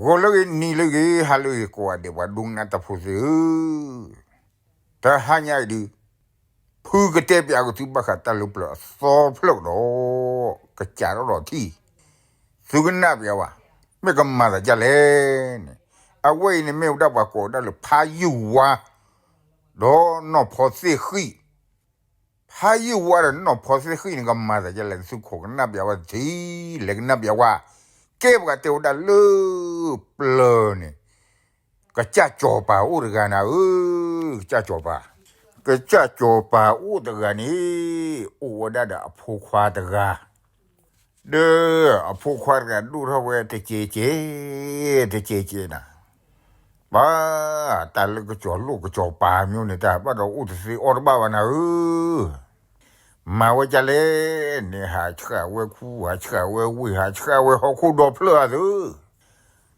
ဂီၤလၢအဂ့ၤ နံၤလၢအဂ့ၤ ဟါလၢအဂ့ၤ ကိးဂၤဒဲး ပှၤဒိကနၣ်တၢ်ဖိသ့ၣ်ဧၢ, တဟါညါအံၤဒုး ဖုကတဲပၠးက့ၤသုဘၣ်ဃးတၢ်လၢပျၢၤအသီဖျၢၣ်ကဒီး ကစးထီၣ်ဒီးထံၣ်, သုကနၣ်ပၠးဝဲ, မ့ၢ်ကမၤသးဒ်လဲၣ်န့ၣ်, အဝဲအံၤန့ၣ်မ့ၢ်ဝဲဒၣ်ပှၤကိးဝဲဒၣ်လၢဖးယုၢ်ဝါ ဒီးနီၢ်ဖီသ့ၣ်ဃံၣ်, ဖးယုၢ်ဝါဒီးနီၢ်ဖီသ့ၣ်ဃံၣ်န့ၣ် ကမၤသးဒ်လဲၣ်န့ၣ် သုခိးကနၣ်ပၠးဝဲတထံၣ်, လဲၤကနၣ်ပၠးဝဲ, ကဲပှၤတဲဝဲဒၣ်လၢ ပျၢၤန့ၣ် ကစၢ်စီၤပၤအိၣ်တဂၤနၤဧၢ, ကစၢ်စီၤပၤ, ကစၢ်စီၤပၤအိၣ်တဂၤန့ၣ် အိၣ်ဝဲဒၣ်ဒီးအဖိခွါတဂၤ, ဒီးအဖိခွါတဂၤဒိၣ်ထီၣ်ဝဲတကဲးကဲး, တကဲးကဲးနၤ, ဘၣ်, တၢ်လၢကစီၤလိၣ်ကစီၤပၤမ့ၢ်န့ၣ် တၢ်ဘၣ်ဒီးအိၣ်တသ့အီၣ်တဘၣ်ဘၣ်နၤဧၢ မၤဝဲဒ်လဲၣ်န့ၣ် ဟးဆှၣ်ဝဲခူ ဟးဆှၣ်ဝဲဝ့ၢ် ဟးဆှၣ်ဝဲဟီၣ်ခိၣ်ဒီဖျၢၣ်အသိး,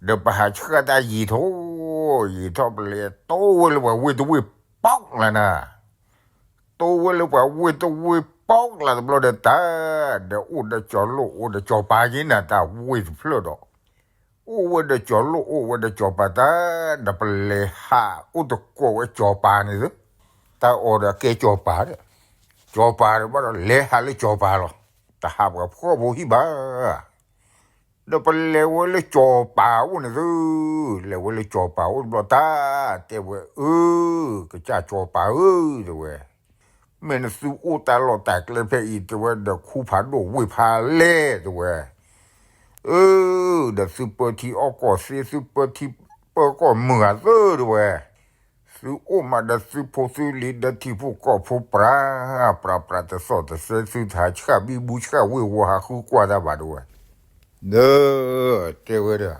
ဒီးပဟးဆှၣ်တၢ်ယံာ်ထီၣ်, ယံာ်ထီၣ်ပလဲၤတိဝဲလၢပှၤဝ့ၢ်တဝ့ၢ်ပီၣ်ကျါနၤ, တိဝဲလၢပှၤဝ့ၢ်တဝ့ၢ်ပီၣ်ကျါတဘျီဒီးတၢ်, ဒီးအိၣ်ဒီးစီၤလိၣ်အိၣ်ဒီးစီၤပၤက့ၤနၤ တၢ်ဝ့ၢ်တဖျၢၣ်ဒီး အိၣ်ဝဲဒီးစီၤလိၣ်အိၣ်ဝဲဒီးစီၤပၤတၢ်, ဒီးပလဲၤဟးအိၣ်တကိးဝဲစီၤပၤန့ၣ်သု, တၢ်အီၤဒီးအကဲစီၤပၤဒီး, စီၤပၤဒီးဘၣ်ဒီးလဲၤဟးလၢစီၤပၤလီၤ, တဟးပှၤဖှီၣ်ဖိဟံၣ်ဘၣ်, ဒီးပလဲၤဝဲလၢစီၤပၤအိၣ်န့ၣ်သု, လဲၤဝဲလၢစီၤပၤအိၣ်တဘျီတၢ်, တဲဝဲအၢ, ကစၢ်စီၤပၤဧၢ, တဲဝဲ မ့ၢ်နသုအိၣ်တၢ်လီၢ်တၢ်ကျဲဖဲအံၤ တဲဝဲ ဒီးခူဖးဒိၣ်ဝ့ၢ်ဖးလဲၢ် တဲဝဲ, အၢ, ဒီးသုပၢထံအီၣ်ကီၢ်သ့ သုပၢထံပၢကီၢ်မုာ်ဂၤသၢ တဲဝဲ, သုအိၣ်မးဒီးသုဖိသုလံၤဒီးထံဖိကီၢ်ဖိပြး, ပြးပြးတသီၣ်တသဲ သုတဟးဆှၣ်ဘံဘူဆှၣ်ဝ့ၢ်ဝီၤဟးဃုကွၢ်တၢ်ဘၣ် တဲဝဲ, ဒီးတဲဝဲဒီး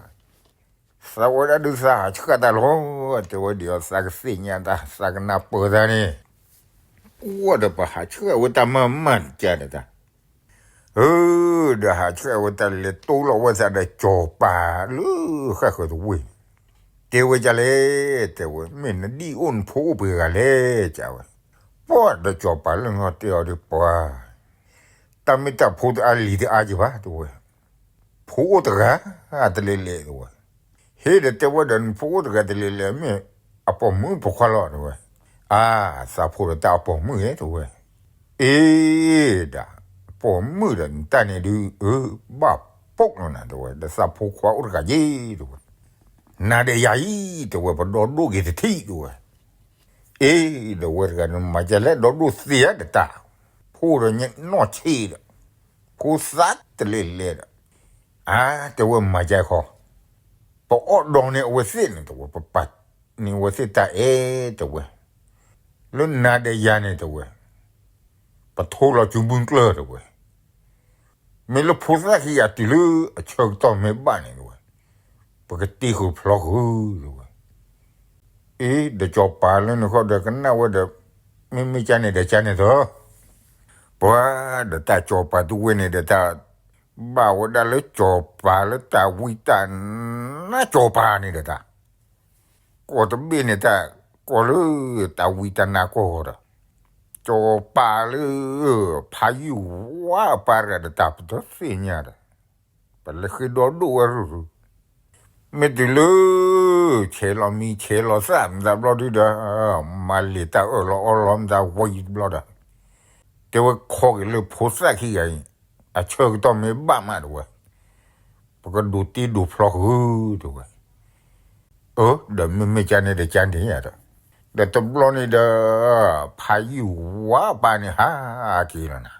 သးဝဲဒၣ်ဒုးသးဟးဆှၣ်တၢ်လီၤ, တဲဝဲဒ်အီၤသးကသ့ၣ်ညါတၢ် သးကနၢ်ပၢၢ်တၢ်န့ၣ်, ကွၢ်ဒီးပဟးဆှၣ်ဝဲတၢ်မၤမၤတကါဒီးတၢ်, အၢ, ဒီးဟးဆှၣ်ဝဲတၢ်လဲၤတိလီၤဝဲသးဒီးစီၤပၤလၢဃၣ်ဃၢၤတဝ့ၢ်, တဲဝဲဒ်လဲၣ်, တဲဝဲ မ့ၢ်နဒံၣ်အိၣ်နဖိအိၣ်ပှဲၤဂၤလဲၣ် တဲဝဲ, ပှၢ်ဒီးစီၤပၤလၢနတဲအီၤဒ်ပှၤ တၢ်မ့ၢ်တၢ်ဖိတအါလံၤတအါက့ၤဘၣ် တဲဝဲ, ဖိအိၣ်တဂၤတလဲၤလဲၤ တဲဝဲ, ဟ့ၣ်ဒီးတဲဝဲဒီးနဖိအိၣ်တဂၤတလဲၤလဲၤ မ့ၢ်အပိာ်မုၣ်ပိာ်ခွါလီၤ တဲဝဲ, အါ, သးဖိဒီးတၢ်အပိာ်မုၣ်ဧါ တဲဝဲ, အ့, ဒီး ပိာ်မုၣ်ဒီးနတၢ်န့ၣ်ဒုး အၢ, ဘၣ်ပိာ်လီၤနၤ တဲဝဲ, ဒီးသးဖိခွါအိၣ်တဂၤက့ၤ တဲဝဲ, နၤဒီးယၤအံၤ တဲဝဲ ပဒီဒိၣ်က့ၤတထံၣ် တဲဝဲ, အ့, ဒီးဝဲတဂၤန့ၣ် မၤကလဲၣ် ဒီဒိၣ်သ့ဧါဒီးတၢ်, ဖိဒီးညါနီၢ်ဆံးဒီး, ဖိသၣ်တလဲၤလဲၤဒီး, အါ, တဲဝဲမၤကခီ, ပအီၣ်ဒီးန့ၢ်အဝဲသ့ၣ်န့ၣ် တဲဝဲ ပပာ်န့ၢ်အဝဲသ့ၣ်တၢ်အဲၣ် တဲဝဲ, လၢနၤဒီးယၤန့ၣ် တဲဝဲ, ပထိလီၤစုမုၢ်ကျၢၢ် တဲဝဲ, မ့ၢ်လၢဖိသၣ်ခံဂၤတုၤလၢအဆၢကတီၢ်မ့ၢ်ဘၣ်န့ၣ် တဲဝဲ, ပကတ့ဃုာ်ဖျီဃုာ် တဲဝဲ, အ့, ဒီးစီၤပၤလၢနဃီဒီးကနၣ်ဝဲဒီး, မ့မ့ၢ်ကန့ၣ်ဒီးကန့ၣ်သီ, ပှၤဒီးတၢ်စီၤပၤတဝ့ၢ်န့ၣ်ဒီးတၢ်, ဘၣ်ဝဲဒၣ်လၢစီၤပၤလၢတၢ်ဝံတၢ်နါစီၤပၤန့ၣ်ဒီးတၢ် ကီၢ်တဘ့ၣ်န့ၣ်တၢ်, ကီၢ်လၢတၢ်ဝံတၢ်နါကီၢ်ဂီၤဒီး, စီၤပၤလၢ ဖးယုၢ်ဝါပၤတဂၤဒီးတၢ်ပတသ့ၣ်ညါဒီး, ပလဲၤဃ့ဒီဒိၣ်ဝဲရုၢ်ရုၢ်, မ့ၢ်တုၤလၢ ဆဲးလီၤမံၤဆဲးလီၤသၣ်မတၤဘျီဒုဒီး, မၤလံာ်တၢ်အၢၣ်လီၤအီလီၤမတၤဝံၤတဘျီဒီး, တဲဝဲခီက့ၤလၢဖိသၣ်ခံဂၤအံၤ, အဆၢကတီၢ်မ့ၢ်ဘၣ်မးတဲဝဲ, ပကဒိးတ့ဒိးဖျီဃုာ် တဲဝဲ, အၢ, ဒီးမ့မ့ၢ်ကန့ၣ်ဒီးကန့ၣ်ယါဒီး, ဒီးတဘျီန့ၣ်ဒီး, ဖးယုၢ်ဝါပၤန့ၣ်ဟးက့ၤလီၤနၤ,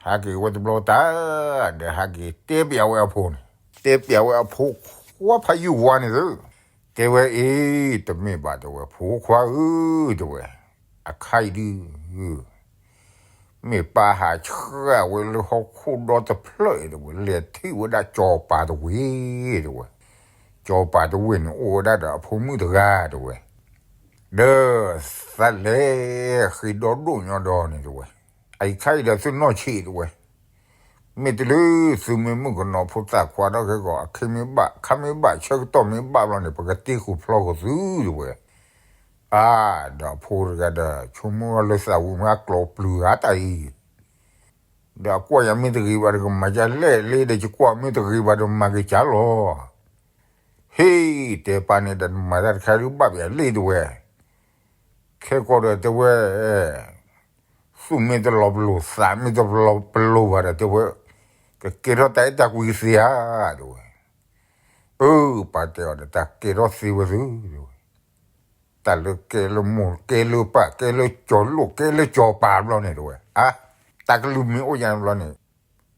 ဟးက့ၤဝဲတဘျီတၢ်, ဒီးဟးက့ၤတဲပျးဝဲအဖိန့ၣ်, တဲပျးဝဲအဖိခွါဖးယုၢ်ဝါန့ၣ်သု, တဲဝဲအ့, တမ့ၢ်ဘၣ်တဲဝဲ ဖိခွါဧၢ, တဲဝဲ, အခါအံၤဒု မ့ၢ်ပၢ်ဟးဆှၣ်ဝဲလၢဟီၣ်ခိၣ်ဒီတဖျၢၣ်အံၤတဲဝဲ လဲၤထံၣ်ဝဲဒၣ်စီၤပၤတဝ့ၢ်တဲဝဲ, စီၤပၤတဝ့ၢ်န့ၣ်အိၣ်ဝဲဒၣ်ဒီးအဖိမုၣ်တဂၤတဲဝဲ, ဒီးသးလဲၤဃ့ဒီဒိၣ်ညီဒီးန့ၣ်တဲဝဲ, အခါအံၤဒီးသုနီၢ်ဆံးတဲဝဲ, မ့ၢ်တုၤလၢသုမ့ၢ်မုၣ်ကနီၤဖိသၣ်ခွါဒီးကဲကီး အခ့မ့ၢ်ဘၣ် ခါမ့ၢ်ဘၣ် ဆၢကတီၢ်မ့ၢ်ဘၣ်ဘျီန့ၣ် ပကတ့ဃုာ်ဖျီဃုာ်သုတဲဝဲ, အါ, ဒီးအဖိတဂၤဒီး ဆိကမိၣ်လၢသးဝံၤမ့ၢ်အကျိၤပျုၤဧါတၢ်အံၤ, ဒီးအကွၢ်ယၤမ့ၢ်တဂ့ၤဘၣ်ဒီးကမၤယၤလဲၣ်လ့ဒီး ယကွၢ်မ့ၢ်တဂ့ၤဘၣ်ဒီးမၤက့ၤကၢ်လီၤ, တဲပၢ်န့ၣ်ဒီး နမၤတၢ်တခါဒုးဘၣ်ပယၤလံ တဲဝဲ, ခဲကီးဒီးတဲဝဲ, သူၣ်မ့ၢ်တလီၤပလိာ် သးမ့ၢ်တလီၤပလိာ်ဘၣ်ဒီး တဲဝဲ, ကကဲထီၣ်တၢ်အဲၣ်တၢ်ကွံကသ့ဧါ, တဲဝဲ. အၢ ပၢ်တဲအီၤဒီး တၢ်ကဲထီၣ်သ့ဝဲသု, တဲဝဲ. တၢ်လၢကဲလၢမိၢ် ကဲလၢပၢ် ကဲလၢကၠီၤလိၣ် ကဲလၢကၠီၤပၤဘျီန့ၣ် တဲဝဲ, အါ, တၢ်ကလုၢ်မ့ၢ်အိၣ်ယါဘျီန့ၣ်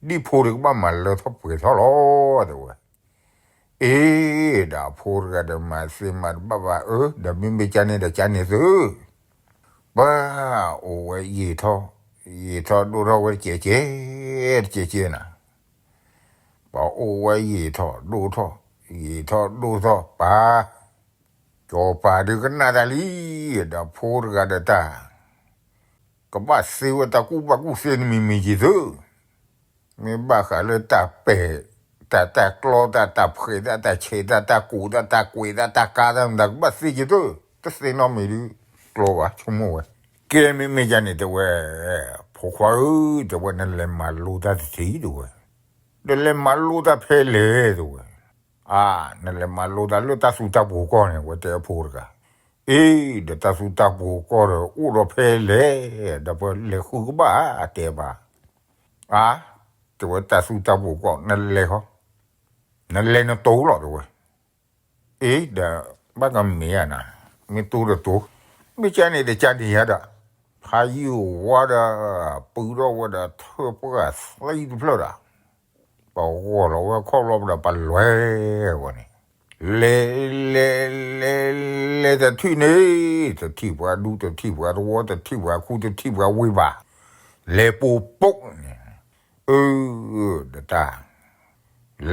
ဒ်ဖိတကဘၣ်မၤလၢထီၣ်ပှဲၤထီၣ်လီၤ တဲဝဲ. အ့ ဒီးအဖိတဂၤဒီး မၤသ့မၤတဘၣ်ဘၣ် အၢ ဒီးမ့မ့ၢ်ကန့ၣ်ဒီးကန့ၣ်သု, ပှၤအိၣ်ဝဲယံာ်ထီၣ် ယံာ်ထီၣ်ဒိၣ်ထီၣ်ဝဲတကဲးကဲး တကဲးကဲးနၤ, ပှၤအိၣ်ဝဲယံာ်ထီၣ်ဒိၣ်ထီၣ် ယံာ်ထီၣ်ဒိၣ်ထီၣ် ပၢ် ကၠီၤပၤဒုးကနၣ်တၢ်လံ, ဒီးဖိတဂၤဒီးတၢ် ကဘၣ်သ့ဝဲတၢ်ကူၣ်ဘၣ်ကူၣ်သ့နမံၤမံၤက့ၤသု, မ့ၢ်ဘၣ်ဃးလၢတၢ်ပဲာ် တၢ်တၢ်ကျီတၢ် တၢ်ဖှဲးတၢ် တၢ်ဆဲးတၢ် တၢ်ကူးတၢ် တၢ်ကွဲးတၢ် တၢ်ကါတၢ်မတၤ ကဘၣ်သ့က့ၤသု, တသ့နီတမံၤဒုး ကျိဘၣ် ဆိကမိၣ်ဝဲ. ကဲမ့မ့ၢ်ယၤန့ၣ် တဲဝဲ, ဖိခွါဧၢ တဲဝဲ နလဲၤမၤလိတၢ်တထံၣ် တဲဝဲ, ဒီးလဲၤမၤလိတၢ်ဖဲလဲၣ် တဲဝဲ. အါ, နလဲၤမၤလိတၢ်လၢတၢ်သူတၢ်ပှိၤကီၢ်န့ၣ် ဝဲတဲအဖိတဂၤ, အ့ ဒီးတၢ်သူတၢ်ပှိၤကီၢ်ဒီး အိၣ်ဒီးဖဲလဲၣ်, ဒီးပလဲၤဃုကဘၣ်ဧါ တဲဘၣ်. အါ, တဲဝဲတၢ်သူတၢ်ပှိၤကီၢ် နလဲၤဃီ, နလဲၤနတိၤလီၤ တဲဝဲ. အ့ ဒီးဘၣ်ကမ့ၢ်ဧါနၤ, မ့ၢ်တိၤဒီးတိၤ, မ့ၢ်ကန့ၣ်ဒီးကန့ၣ်ယါဒီး, ဖးယံာ်ဝါဒီး ပုၢ်ထီၣ်ဝဲဒီးထၢၣ်ပှၢ်သံတဖျၢၣ်ဒီး ပဂီၢ်လီၤဝဲခီၣ်လီၤဒီးပလဲၤဝဲန့ၣ်, လဲၤ လဲၤ လဲၤ လဲၤတထံၣ်န့ၣ်, တထံၣ်ပှၤဒူ တထံၣ်ပှၤသဝီ တထံၣ်ပှၤခူ တထံၣ်ပှၤဝ့ၢ်ဘၣ်, လဲၤပိာ်ပိာ်န့ၣ်, အၢ ဒီးတၢ်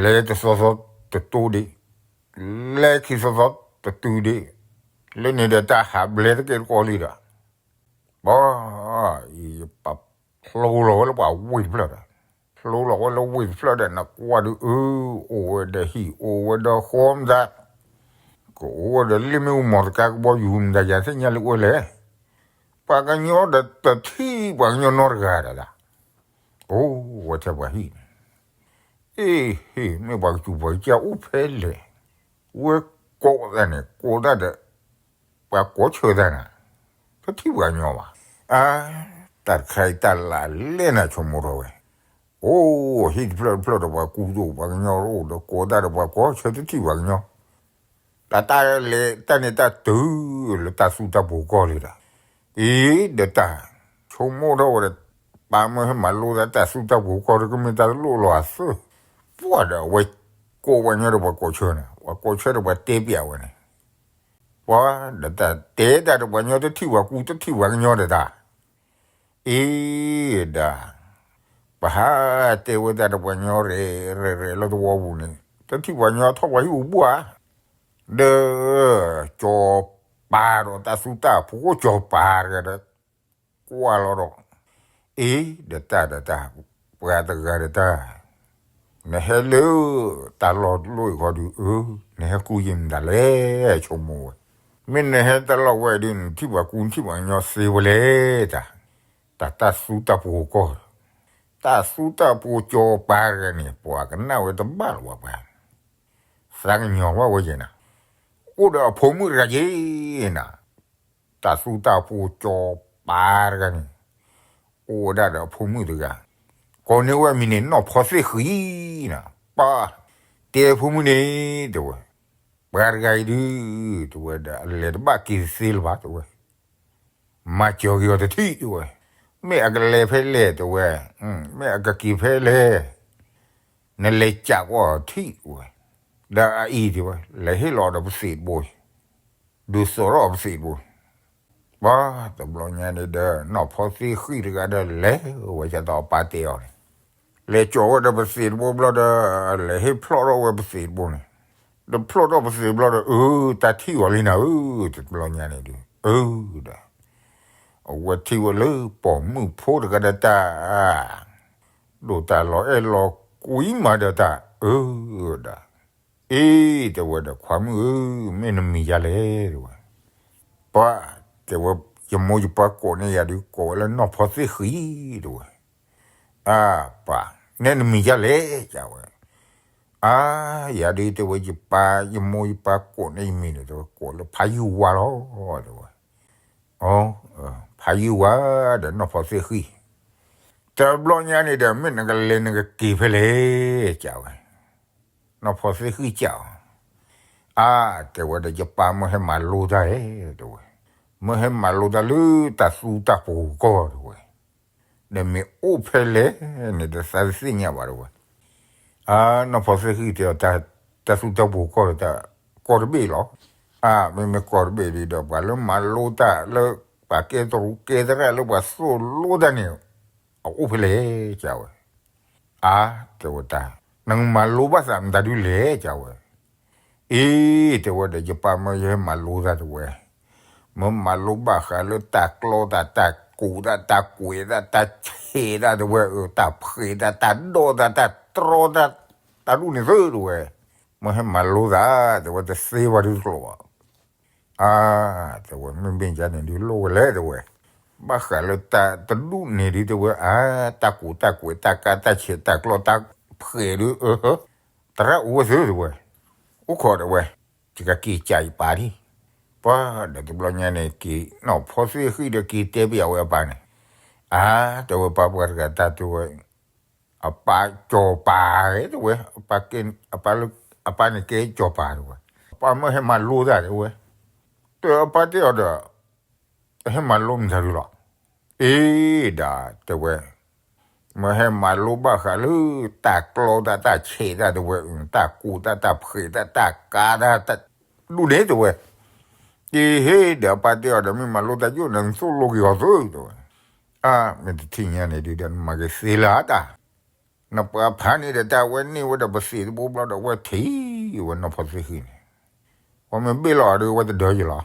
လဲၤတသီသီတတိၤဒံး, လဲၤခံသီသီတတုၤဒံး, လၢန့ၣ်ဒီးတၢ်ဟးဘျဲတကဲတကီလံဒီး, ပှၤ ယပာ်ဖျိလီၤဝဲလၢပှၤဝ့ၢ်တဖျၢၣ်ဒီး, ဖျိလီၤဝဲလၢဝ့ၢ်တဖျၢၣ်ဒီး နကွၢ်ဒုးအၢ, အိၣ်ဝဲဒီးဟံၣ် အိၣ်ဝဲဒီးဃီမတၤ, ကအိၣ်ဝဲဒီးလ့ၣ်မ့ၣ်အူမီၤတကါကဘီယူၤမတၤ ယၤသ့ၣ်ညါလၢအိၣ်လဲၣ်, ပှၤကညီဒီးတထံၣ်ပှၤကညီနီတဂၤဒီး, အိၣ်ဝဲထဲပှၤဟံၣ်န့ၣ်, အ့ဟ့ၣ် မ့ၢ်ပှၤကစူၤပှၤကစၢ်အိၣ်ဖဲလဲၣ်, ဝဲကိးသးန့ၣ် ကိးတၢ်ဒီး ပှၤကိးဆၢသးနၤ, တထံၣ်ပှၤကညီဘၣ်. အါ, တၢ်တခါအံၤတၢ်လၢလဲၣ်နၤ ဆိကမိၣ်ထီၣ်ဝဲ, အိၣ်ဟံၣ်တဖျၢၣ်တဖျၢၣ်ဒီး ပှၤကူတအိၣ် ပှၤကညီတအိၣ်ဒီး ကိးတၢ်ဒီးပှၤကိးဆၢ တထံၣ်ပှၤကညီ, တၢ်တၢ်လဲၤတၢ်န့ၣ်တၢ်တုၤလၢတၢ်သူတၢ်ပှိၤကီၢ်လံဒီး, အ့ ဒီးတၢ်ဆိကမိၣ်ထီၣ်ဝဲဒီး ပၢ်မၢဟဲမၤလိတၢ်တၢ်သူတၢ်ပှိၤကီၢ်ဒီး ကမ့ၢ်တၢ်တလိၣ်လီၤအသၢ, ပှၤဒီးအဝဲကိးပှၤကညီဒီးပှၤကိးဆၢန့ၣ် ပှၤကိးဆၢဒီးပှၤတဲပျးဝဲန့ၣ်, ပှၤဒီးတၢ်တဲတၢ်ဒီးပှၤကညီ တထံၣ်ပှၤကူ တထံၣ်ပှၤကညီဒီးတၢ်, အ့ ဒီး ပဟးတဲဝဲတၢ်ဒီးပှၤကညီရဲၣ်ရဲၣ်လၢသဝီပူၤန့ၣ် တထံၣ်ပှၤကညီထီၣ်ပှၤဟံၣ်ပူၤဘၣ်ဧါ, ဒီး ကၠီၤပၤဒီးတၢ်သူတၢ်ပှိၤ ကၠီၤပၤတဂၤဒီး ကွၢ်လီၤဒီး, အ့ ဒီးတၢ်ဒီးတၢ်, ပှၤတဂၤဒီးတၢ်, နဟဲလၢတၢ်လီၢ်တလီၢ်အံၤဃီဒီး အၢ နဟဲဃုယံၤမတၤလဲၣ် ဆိကမိၣ်ဝဲ, မ့ၢ်နဟဲတၢ်လီၢ်ဝဲဒီး နထံၣ်ပှၤကူ နထံၣ်ပှၤကညီသ့ဝဲလဲၣ်တၢ်, တၢ်တၢ်သူတၢ်ပှိၤကီၢ်, တၢ်သူတၢ်ပှိၤကၠီၤပၤတဂၤန့ၣ် ပှၤကနၣ်ဝဲတဘၣ်လၢၤဘၣ်ပှၤ, သးကညီၤဘၣ်ဝဲယဲၢ်နၤ, အိၣ်ဒီးအဖိမုၣ်တဂၤယဲၢ်နၤ တၢ်သူတၢ်ပှိၤကၠီၤပၤတဂၤန့ၣ်, အိၣ်ဝဲဒၣ်ဒီးအဖိမုၣ်တဂၤ, ကိးန့ၢ်ဝဲအမံၤန့ၣ် နီၢ်ဖီသ့ၣ်ဃံနၤ, ပၢ်, တဲဖိမုၣ်န့ၣ် တဲဝဲ, ပှၤတဂၤအံၤဒုး တဲဝဲဒီး အလဲၤတဘၣ်က့ၤတသ့လၢၤဘၣ် တဲဝဲ မၤစၢၤက့ၤအီၤတထံၣ် တဲဝဲ, မ့ၢ်အကလဲၤဖဲလဲၣ် တဲဝဲ, မ့ၢ်အကက့ၤဖဲလဲၣ်, နလဲၤကးကွၢ်အီၤထံၣ် တဲဝဲ, ဒီးအအံၤ တဲဝဲ လဲၤဟ့ၣ်လီၤဒီးပသံးတဘိ, ဒုးသိးထီၣ်ပသံးတဘိ, ပှၤတဘျီညါန့ၣ်ဒီး နီၢ်ဖီသ့ၣ်ဃံတဂၤဒီးလဲၤဝဲ ကၢ်သိးအပၢ်တဲအီၤန့ၣ်, လဲၤကၠီၤဝဲဒီးပသံးတဘိဘျီဒီး လဲၤဟ့ၣ်ဖျိးထီၣ်ဝဲပသံးတဘိန့ၣ်, ဒီးဖျိးထီၣ်ပသံးတဘျီဒီး အၢ တၢ်ထံၣ်အီၤလံနၤဧၢ, တဘျီညါန့ၣ်ဒီး အၢ ဒီး အဝဲထံၣ်ဝဲလၢပိာ်မုၣ်ဖိတဂၤဒီးတၢ် ဒိၣ်တၢ်လီၤအဲၣ်လီၤကွံမးဒီးတၢ် အၢ ဒီး အ့ တဲဝဲဒီး ခွါမုၣ်ဧၢ, မ့ၢ်နမံၤယၤလဲၣ် တဲဝဲ, ပှၤ တဲဝဲ ယမိၢ်ယပၢ်ကိးန့ၢ်ယၤဒုး ကိးဝဲလၢနီၢ်ဖီသ့ၣ်ဃံ တဲဝဲ, အၢ ပှၤ နဲနမံၤယၤလဲၣ် တဲဝဲ, အါ, ယၤဒုး တဲဝဲ ယပၢ်ယမိၢ်ယပၢ်ကိးန့ၢ်ယမံၤန့ၣ် တဲဝဲ ကိးလၢဖးယုၢ်ဝါလီၤ တဲဝဲ. ဖးယုၢ်ဝါဒီးနီၢ်ဖီသ့ၣ်ဃံၣ်, တဘျီညါန့ၣ်ဒီး မ့ၢ်နကလဲၤနကက့ၤဖဲလဲၣ် ကးဝဲ. နီၢ်ဖီသ့ၣ်ဃံၣ်ကးအီၤ, အါ, တဲဝဲဒီး ယပၢ်မၢဟဲမၤလိတၢ်ဧါ တဲဝဲ, မၢဟဲမၤလိတၢ်လၢတၢ်သူတၢ်ပှိၤကီၢ် တဲဝဲ, ဒီးမ့ၢ်အိၣ်ဖဲလဲၣ်န့ၣ် တသးတသ့ၣ်ညါဘၣ် တဲဝဲ. အါ, နီၢ်ဖီသ့ၣ်ဃံၣ်တဲအီၤ, တၢ်သူတၢ်ပှိၤကီၢ်ဒီး ကီၢ်တဘ့ၣ်လီၤ. အါ, မ့မ့ၢ်ကီၢ်တဘ့ၣ်ဒီး ပှၤလၢမၤလိတၢ်လၢ ပှၤကဲတရူးကဲသရၣ်လၢပှၤသိၣ်လိတၢ်န့ၣ် အအိၣ်ဖဲလဲၣ် ကးဝဲ. အါ, တဲဝဲတၢ်, နကမၤလိဘၣ်သးမတၤဒုလဲၣ် ကးဝဲ. အ့, တဲဝဲဒီး ယပၢ်မၢယဟဲမၤလိတၢ် တဲဝဲ, မၢမၤလိဘၣ်ဃးလၢတၢ်ကျီတၢ် တၢ်ကူးတၢ် တၢ်ကွဲးတၢ် တၢ်ဆဲးတၢ် တဲဝဲ, တၢ်ဖှဲးတၢ် တၢ်ဒီးတၢ် တၢ်တြီတၢ် တၢ်ဒူၣ်န့ၣ်သု တဲဝဲ, မၢဟဲမၤလိသး တဲဝဲ, တသ့ဘၣ်ဒုတကျိၤဘၣ်. အါ, တဲဝဲ မ့မ့ၢ်ဒ်န့ၣ်ဒုးလိၣ်ဝဲလဲၣ် တဲဝဲ, ဘၣ်ဃးလၢတၢ်တဒူၣ်န့ၣ်ဒုး တဲဝဲ, အါ, တၢ်ကူးတၢ်ကွဲး တၢ်ကါတၢ်ဆဲး တၢ်ကျီတၢ်ဖှဲးဒုး သရၣ်အိၣ်ဝဲသု တဲဝဲ, အိၣ်ခိး တဲဝဲ, ယကက့ၤကးယပၢ်ဒံး. ပှၤဒီးတဘျီညါန့ၣ်က့ၤ နီၢ်ဖီသ့ၣ်ဃံၣ်ဒီးက့ၤတဲပၠးဝဲအပၢ်န့ၣ်, အါ, တဲဝဲ ပၢ်ပှၤတဂၤတၢ်တဲဝဲ အပၢ်ကၠီၤပၤ တဲဝဲ, အပၢ်န့ၣ်ကဲကၠီၤပၤ တဲဝဲ, ပၢ်မၢဟဲမၤလိတၢ် တဲဝဲ, တဲအပၢ်တဲအီၤဒီး ဟဲမၤလိမတၤဒုလီၤ. အ့, ဒီးတဲဝဲ မၢဟဲမၤလိဘၣ်ဃးလၢ တၢ်ကျီတၢ် တၢ်ဆဲးတၢ် တဲဝဲ, တၢ်ကူးတၢ် တၢ်ဖှဲးတၢ် တၢ်ကါတၢ် တၢ်ဒူၣ်န့ၣ် တဲဝဲ, အ့ဟ့ၣ် ဒီးအပၢ်တဲအီၤဒီး မ့ၢ်မၤလိတၢ်ယိၣ်န့ၣ် နသိၣ်လိက့ၤအီၤသု တဲဝဲ, အါ, မ့ၢ်တထံၣ်ညါန့ၣ်ဒုးဒီး နမၤက့ၤသ့လၢတၢ် နပှၤဖးန့ၣ်ဒီး တၢ်ဝဲန့ၢ်ဝဲဒီးပသံးတဘိဘျီဒီး ဝဲထံၣ်ဝဲနီၢ်ဖီသ့ၣ်ဃံၣ်န့ၣ်, ပှၤမ့ၢ်ဘ့ၣ်လီၤအီၤဒီး ဝဲတဒၢယလီၤ.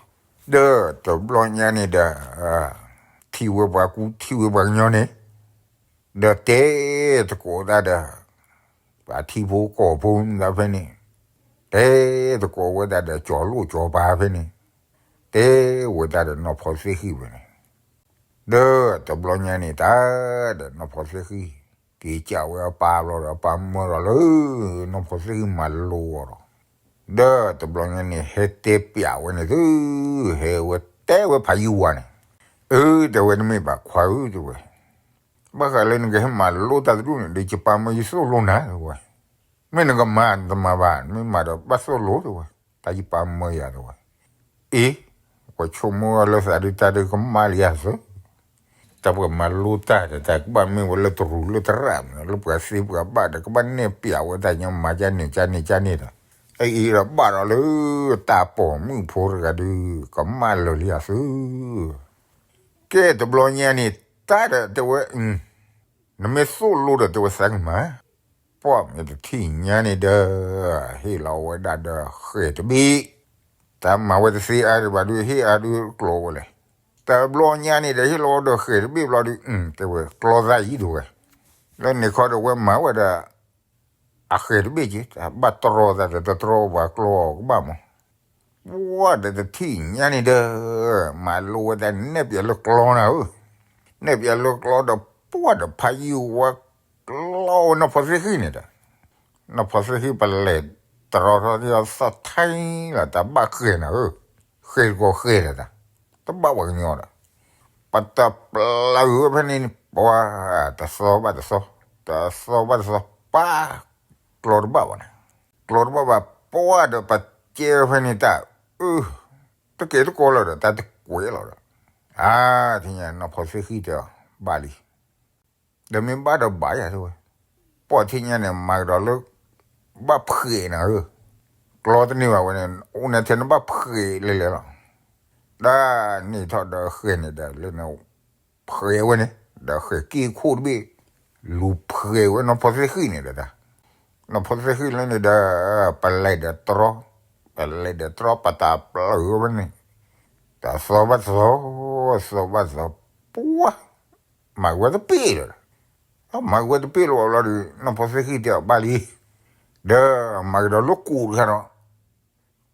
ဒီးတဘျီညါန့ၣ်ဒီး ထံၣ်ဝဲပှၤကူ ထံၣ်ဝဲပှၤကညီန့ၣ်, ဒီးတဲသကိးတၢ်ဒီး ပှၤထံဖိကီၢ်ဖိမတၤဖဲန့ၣ်, တဲသကိးဝဲဒၣ်ဒီး ကၠီၤလိၣ်ကၠီၤပၤဖဲန့ၣ်, တဲဝဲဒၣ်ဒီးနီၢ်ဖီသ့ၣ်ဃံၣ်ဝဲန့ၣ်, ဒီးတဘျီညါန့ၣ်တၢ်ဒီး နီၢ်ဖီသ့ၣ်ဃံၣ် က့ၤကးဝဲအပၢ်ဘျီဒီး အပၢ်မၢဒီးလၢ နီၢ်ဖီသ့ၣ်ဃံၣ်မၤလိအီၤဒီး, ဒီးတဘျီညါန့ၣ် ဟဲတဲပၠးဝဲန့ၣ်သု, ဟဲဝဲတဲဝဲဖးယံာ်ဝါန့ၣ်, အၢ တဲဝဲ တမ့ၢ်ဘၣ်ခွါဧၢ တဲဝဲ, ဘၣ်ဃးလၢနကဟဲမၤလိတၢ်တဒူၣ်န့ၣ်ဒီး ယပၢ်မၢယသိၣ်လိနၤ တဲဝဲ, မ့ၢ်နကမၤနတမၤဘၣ်, နမ့ၢ်မၤဒီးဘၣ်သိၣ်လိ တဲဝဲ, တၢ်ယပၢ်မၢယၤ တဲဝဲ, အ့, ပှၤဆိကမိၣ်အီၤလၢသးဒုး တၢ်ဒုးကမၣ်လံဧါသု, တၢ်ပှၤမၤလိတၢ်ဒီး တၢ်ကဘၣ်မ့ၢ်ဝဲလၢတရူးလၢတရၣ်မး လၢပှၤသ့ပှၤဘၣ်ဒီး ကဘၣ်နဲၣ်ပၠးဝဲတၢ်ညီမၤကၢ်န့ၣ်ကၢ်န့ၣ်ကၢ်န့ၣ်ဒီး, အအံၤဒီးဘၣ်ဒီးလၢတၢ်ပိာ်မုၣ်ဖိတဂၤဒုး ကမၣ်လၢာ်လံဧါသု, ကဲတဘျီညါန့ၣ် တၢ်ဒီးတဲဝဲ နမ့ၢ်သိၣ်လိဒီး တဲဝဲ သးကမၤ, ပှၢ်မ့ၢ်တထံၣ်ညါန့ၣ်ဒီး ဟ့ၣ်လီၤဝဲဒၣ်ဒီးဃဲၤတဘ့ၣ်, တၢ်မၤဝဲတသ့အါဒံးဘၣ်ဒုး ဟ့ၣ်အါဒုးကျိၤဝဲလဲၣ်, တဘျီညါန့ၣ်ဒီး ဟ့ၣ်လီၤဝဲဒီးဃဲၤတဘ့ၣ်ဘျီဒုး တဲဝဲ ကျီသးအံၤ တဲဝဲ, လၢန့ၣ်ခီဒီး ဝဲမၤဝဲဒီး အဃဲၤတဘ့ၣ်က့ၤ တၢ်ဘၣ်တြီသးဒီး တတြီပှၤကျီအီၤကဘၣ်မး, ပှၢ်ဒီးတထံၣ်ညါန့ၣ်ဒီး မၤလိဝဲတၢ်န့ၣ် နဲၣ်ပၠးလၢကျီနၤဧၢ, နဲၣ်ပၠးလၢကျီဒီး ပှၢ်ဒီးဖးယံာ်ဝါကျီဝဲနီၢ်ဖီသ့ၣ်ဃံၣ်န့ၣ်ဒီး, နီၢ်ဖီသ့ၣ်ဃံၣ်ပလဲၤတြီထီၣ်သ့ၣ်အီၤသီၣ်ထဲလီၤ တၢ်ဘၣ်ဃဲၤနၤဧၢ, ဃဲၤတကိးဃဲၤဒီးတၢ်, တဘၣ်ပှၤကညီဒီး ပတပျၢၤဝဲဖဲန့ၣ် ပှၢ်တသီဘၣ်တသီ, တသီဘၣ်တသီ, ပှၢ် ကျီတဘၣ်ဘၣ်န့ၣ်, ကျီတဘၣ်ဘၣ် ပှၢ်ဒီးပကဲဖဲန့ၣ်တၢ်, အၢ တကဲတကိးလၢၤဒီး တၢ်တကွဲးလီၤဒီး, အါ ထံၣ်ညါနီၢ်ဖီသ့ၣ်ဃံၣ်တဲအီၤ ဘၣ်လံ, ဒီးမ့ၢ်ဘၣ်ဒီးဘၣ်ယၤတဲဝဲ, ပှၢ်ထံၣ်ညါန့ၣ် မၤကဒီးလၢ ဘၣ်ဖှဲးနၤဧၢ, ကျီတန့ၢ်ဘၣ်ဝဲန့ၣ် အိၣ်န့ၣ်ထဲနဘၣ်ဖှဲးလဲၤလဲၤလီၤ, တၢ်န့ၢ်ထီၣ်ဒီးဃဲၤန့ၣ်ဒီး လၢန့ၣ် ဖှဲးဝဲန့ၣ် ဒီးဃဲၤက့ၤခိၣ်တဘ့ၣ်, လူၤဖှဲးဝဲနီၢ်ဖီသ့ၣ်ဃံၣ်န့ၣ်ဒီးတၢ်, နီၢ်ဖီသ့ၣ်ဃံၣ်လၢန့ၣ်ဒီး ပလဲၤဒီးတြီ, ပလဲၤဒီးတြီ ပတပျၢၤဝဲဖဲန့ၣ်, တသီဘၣ်တသီ, သီဘၣ်တသီ, ပှၢ် မၤဝဲတပ့ၢ်လၢၤဒီး, မၤဝဲတပ့ၢ်လၢၤဘၣ်ဘျီဒီး နီၢ်ဖီသ့ၣ်ဃံၣ်တဲအီၤဘၣ်လံ, ဒီးမၤကဒီးလၢကူးတခါဒီး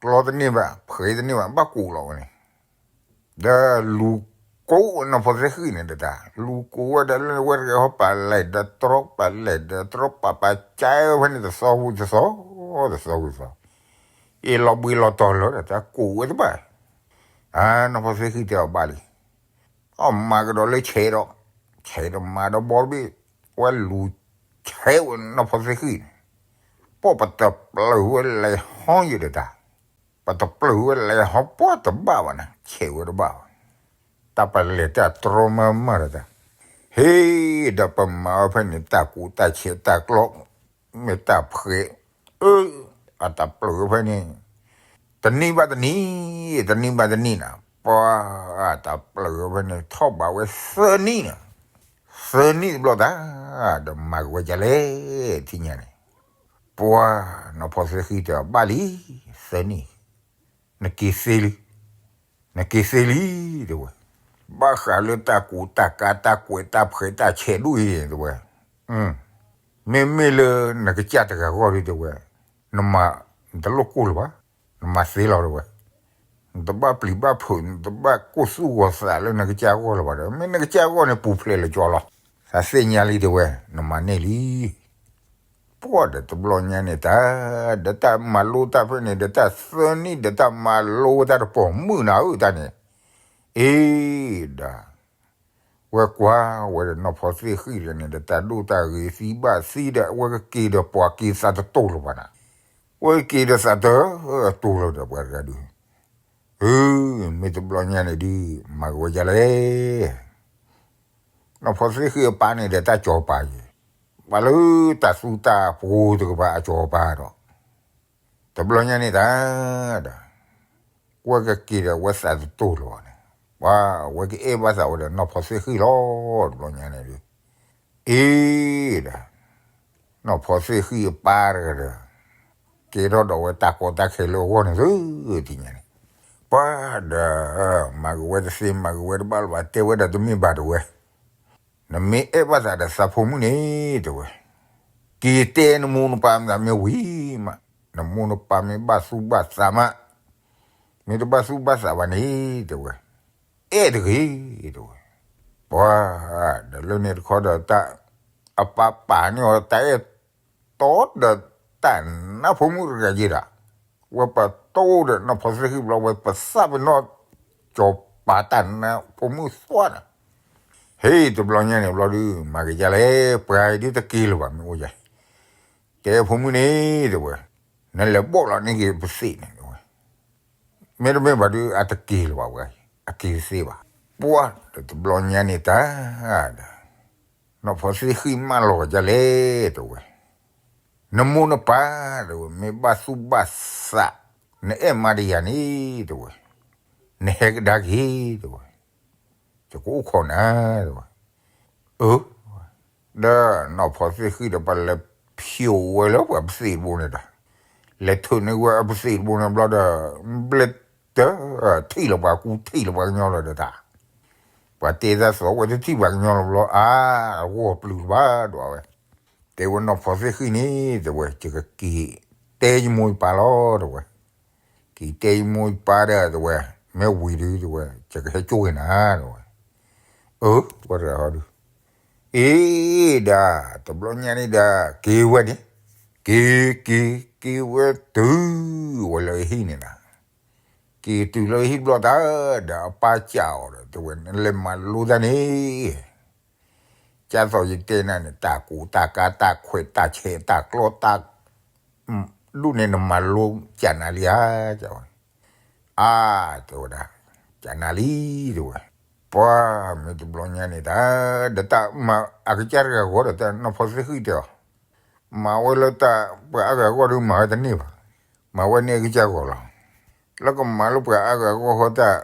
ကျီတန့ၢ်ဘၣ် ဖှဲးတန့ၢ်ဘၣ် ဘၣ်ကူးလီၤဝဲန့ၣ်, ဒီးလူၤကိးနီၢ်ဖီသ့ၣ်ဃံၣ်န့ၣ်ဒီးတၢ် လူၤကိးဝဲဒီးလၢဝဲတဂၤဟီ ပလဲၤဒီးတြီ ပလဲၤဒီးတြီ ပပာ်ကဲဝဲဖဲန့ၣ် တသီဝံၤတသီ တသီဝံၤသီ, အ့ၣ်လီၤဘှံးလီၤတီၤလၢာ်ဒီး တၢ်ကူးဝဲတဘၣ်. အၢ နီၢ်ဖီသ့ၣ်ဃံတဲအီၤဘၣ်လံ, အီၣ်မၤကဒီးလၢဆဲးဒီး, ဆဲးဒီးမၤဒီးဘီတဘ့ၣ်, ဝဲလူၤဆဲးဝဲနီၢ်ဖီသ့ၣ်ဃံန့ၣ်, ပီၢ်ပတပျၢၤဝဲလဲၤဟီယဲၢ်ဒီးတၢ်, ပတပျၢၤဝဲလဲၤဟီပှၢ်တဘၣ်ဘၣ်န့ၣ် ဆဲးဝဲတဘၣ်ဘၣ်, တၢ်ပလဲၤတၢ်တြီမၤမၤဒီးတၢ်, ဟ့ၣ်ဒီးပမၤဝဲဖဲန့ၣ် တၢ်ကူးတၢ်ဆဲးတၢ်ကျီ မ့ၢ်တၢ်ဖှဲး, အၢ, အတၢ်ပျၢၤဝဲဖဲန့ၣ်, တနံၣ်ဘၣ်တနံၣ်, တနံၣ်ဘၣ်တနံၣ်န့ၣ်, ပှၤအတၢ်ပျၢၤဝဲဖဲန့ၣ် ထီၣ်ဘးဝဲသၢနံၣ်န့ၣ်, သၢနံၣ်တဘျီတၢ်, ဒီးမၤကဝဲဒ်လဲၣ် ထံၣ်ညါန့ၣ်, ပှၤနီၢ်ဖီသ့ၣ်ဃံတဲအီၤဘၣ်လံ, သၢနံၣ်, နက့ၤသ့လံ, နက့ၤသ့လံ, တဲဝဲ, ဘၣ်ဃးလၢတၢ်ကူးတၢ်ကါတၢ်ကွဲးတၢ်ဖှဲးတၢ်ဆဲးဒိၣ်အံၤန့ၣ် တဲဝဲ, မ့မ့ၢ်လၢနကစၢ်တဂၤဂီၢ်ဒီး တဲဝဲ, နမၤ, နတလိၣ်ကိၢ်လၢၤဘၣ်, နမၤသ့လီၤ တဲဝဲ, နတဘၣ်ပျံၤဘၣ်ဖုး နတဘၣ်ကိၢ်သူၣ်ဂီၤသးလၢနကစၢ်ဂီၢ်လၢၤဘၣ်ဒီး မ့ၢ်နကစၢ်ဂီၢ်န့ၣ် ပူၤဖျဲးလၢကၠီလီၤ, သးသ့ၣ်ညါလံ တဲဝဲ, နမၤန့ၢ်လံ ပှၢ်ဒီးတဘျီညါန့ၣ်တၢ်, ဒီးတၢ်မၤလိတၢ်ဖဲန့ၣ် ဒီးတၢ်သၢနံၣ်ဒီးတၢ်မၤလိဝဲတၢ်တပိာ်မုၣ်နၤဧၢတၢ်န့ၣ်, အ့ဒီး, ဝဲကွၢ်ဝဲဒီးနီၢ်ဖီသ့ၣ်ဃံဒီးန့ၣ် ဒီးတၢ်ဒိၣ်တၢ်ဂ့ၤသံဘၣ်သံဒီး အဝဲကက့ၤဒီးပှၤက့ၤသးတတိၢ်လၢၤဘၣ်နၤ, အဝဲက့ၤဒီးသးတတိၢ်လီၤဒီးပှၤတဂၤဒုး, အၢ, မ့ၢ်တဘျီညါန့ၣ်ဒုး မၤကဝဲဒ်လဲၣ် နီၢ်ဖီသ့ၣ်ဃံအပၢ်န့ၣ်ဒီးတၢ်စီၤပၤယဲၢ်, ပှၤလၢတၢ်သူတၢ်ပှိၤတကပၤအစီၤပၤဒီး, တဘျီညါန့ၣ်တၢ်, ဒီး, ဝဲကက့ၤဒီးဝဲသးတတိၢ်လၢၤဘၣ်န့ၣ်, ပှၤဝဲကအဲၣ်ဘၣ်သးဝဲဒီးနီၢ်ဖီသ့ၣ်ဃံလီၤ တဘျီညါန့ၣ်ဒုး, အ့ဒီး, နီၢ်ဖီသ့ၣ်ဃံအပၢ်တဂၤဒီး ကဲထီၣ်ဒီးဝဲတၢ်ကီတၢ်ခဲလၢအဂီၢ်န့ၣ်သု, ထံၣ်ညါန့ၣ်, ပှၤဒီး, မၤကဝဲတသ့မၤကဝဲတဘၣ်လၢၤဘၣ် တဲဝဲဒၣ်တမ့ၢ်ဘၣ် တဲဝဲ, နမ့ၢ်အဲၣ်ဘၣ်သးဒီးသးဖိမုၣ်န့ၣ် တဲဝဲ, က့ၤတဲနမိၢ်နပၢ်မ့ၢ်သးမ့ၢ်ဝံၤမး, နမိၢ်နပၢ်မ့ၢ်ဘၣ်သူၣ်ဘၣ်သးမး, မ့ၢ်တဘၣ်သူၣ်ဘၣ်သးဘၣ်န့ၣ် တဲဝဲ, အဲၣ်တဂ့ၤ တဲဝဲ, ပှၤ, ဒီးလၢန့ၣ်တခီဒီးတၢ်, အပၢ်ပာ်န့ၢ်အီၤတၢ်အဲၣ်တီဒီးတၢ်, နၢ်ဖိမုၣ်တဂၤယဲၢ်ဒီး, ဝဲပတိၢ်ဒီးနီၢ်ဖီသ့ၣ်ဃံဘျီဝဲပသးပ့ၤနီၣ်, စီၤပၤတၢ်နၢ်ဖိမုၣ်သွါန့ၣ်, ဟ့ၣ်တဘျီညါန့ၣ်ဘျီဒုး မၤက့ၤဒ်လဲၣ် ပှၤဒုးတက့ၤလၢၤဘၣ်မ့ၢ်အိၣ်ယဲၢ်, တဲဖိမုၣ်န့ၣ် တဲဝဲ, နလဲၤဘီၣ်လီၤန့ၢ်က့ၤပသ့ၣ်န့ၣ် တဲဝဲ, မ့တမ့ၢ်ဘၣ်ဒုး အတက့ၤလၢၤဘၣ်ဝဲ, အက့ၤတသ့ဘၣ်, ပှၤဒီးတဘျီညါန့ၣ်တၢ်, ဒီး, နီၢ်ဖီသ့ၣ်ဃံမၢလီၤဒ်လဲၣ် တဲဝဲ, နမိၢ်နပၢ်, တဲဝဲ မ့ၢ်ဘၣ်သူၣ်ဘၣ်သး, နအဲၣ်မးတယၤန့ၣ် တဲဝဲ, နဟဲကဒါက့ၤ တဲဝဲ, ယကအိၣ်ခိးနၤ တဲဝဲ, အၢ ဒီးနီၢ်ဖီသ့ၣ်ဃံဒီးပလဲၤဖျိးဝဲလၢပှၤပသ့ၣ်တဘိန့ၣ်ဒီး, လဲၤထုးန့ၢ်ဝဲအပသ့ၣ်တဘိန့ၣ်ဘျီဒီး, ဘျဲၣ်တၢၢ်, ထံၣ်လီၤပှၤကူထံၣ်လီၤပှၤကညီလီၤဒီးတၢ်, ပှၤတဲတၢ်သီၣ်ဝဲတထံၣ်ပှၤကညီလီၤဘျီ အါ, အဂီၢ်ပျုၤလၢၤဘၣ်ဒိးဝဲ, တဲဝဲနီၢ်ဖီသ့ၣ်ဃံန့ၣ် တဲဝဲ ယကက့ၤတဲယမိၢ်ယပၢ်လီၤ တဲဝဲ, က့ၤတဲယမိၢ်ယပၢ်ဒီး တဲဝဲ, မ့ၢ်ဝံၤဒုး တဲဝဲ ယကဟဲကၠိက့ၤနၤ တဲဝဲ, အၢ ပှၤတဂၤဟီဒုး, အ့ဒီး, တဘျီညါန့ၣ်ဒီး က့ၤဝဲန့ၣ်, က့ၤက့ၤက့ၤဝဲတုၤ, ဝဲလၢအဟံၣ်န့ၣ်ဒီး, က့ၤတုၤလၢအဟံၣ်ဘျီတၢ်, ဒီးအပၢ်စံးအီၤဒီး တဲဝဲ နလဲၤမၤလိတၢ်န့ၣ် ကၢ်သိးယတဲနၤန့ၣ် တၢ်ကူးတၢ်ကါတၢ်ခွဲးတၢ်ဆဲးတၢ်ကျီတၢ်, ဒ်န့ၣ်နမၤလိကနၣ်လံဧါ, တဲဝဲ, အါ, တဲဝဲဒၣ်, ကနၣ်လံ, တဲဝဲ, ပှၤမ့ၢ်တဘျီညါန့ၣ်တၢ်, ဒီးတၢ်မၤအကစၢ်တဂၤဂီၢ်ဒီးတၢ်နီၢ်ဖီသ့ၣ်ဃံတဲအီၤ, မၤဝဲလၢတၢ်ပှၤအါဂၤဂီၢ်ဒီးမၤဝဲတန့ၢ်ဘၣ်, မၤဝဲန့ၣ်အကစၢ်ဂီၢ်လီၤ, လၢကမၤလၢပှၤအါဂၤဂီၢ်ဃီတၢ်,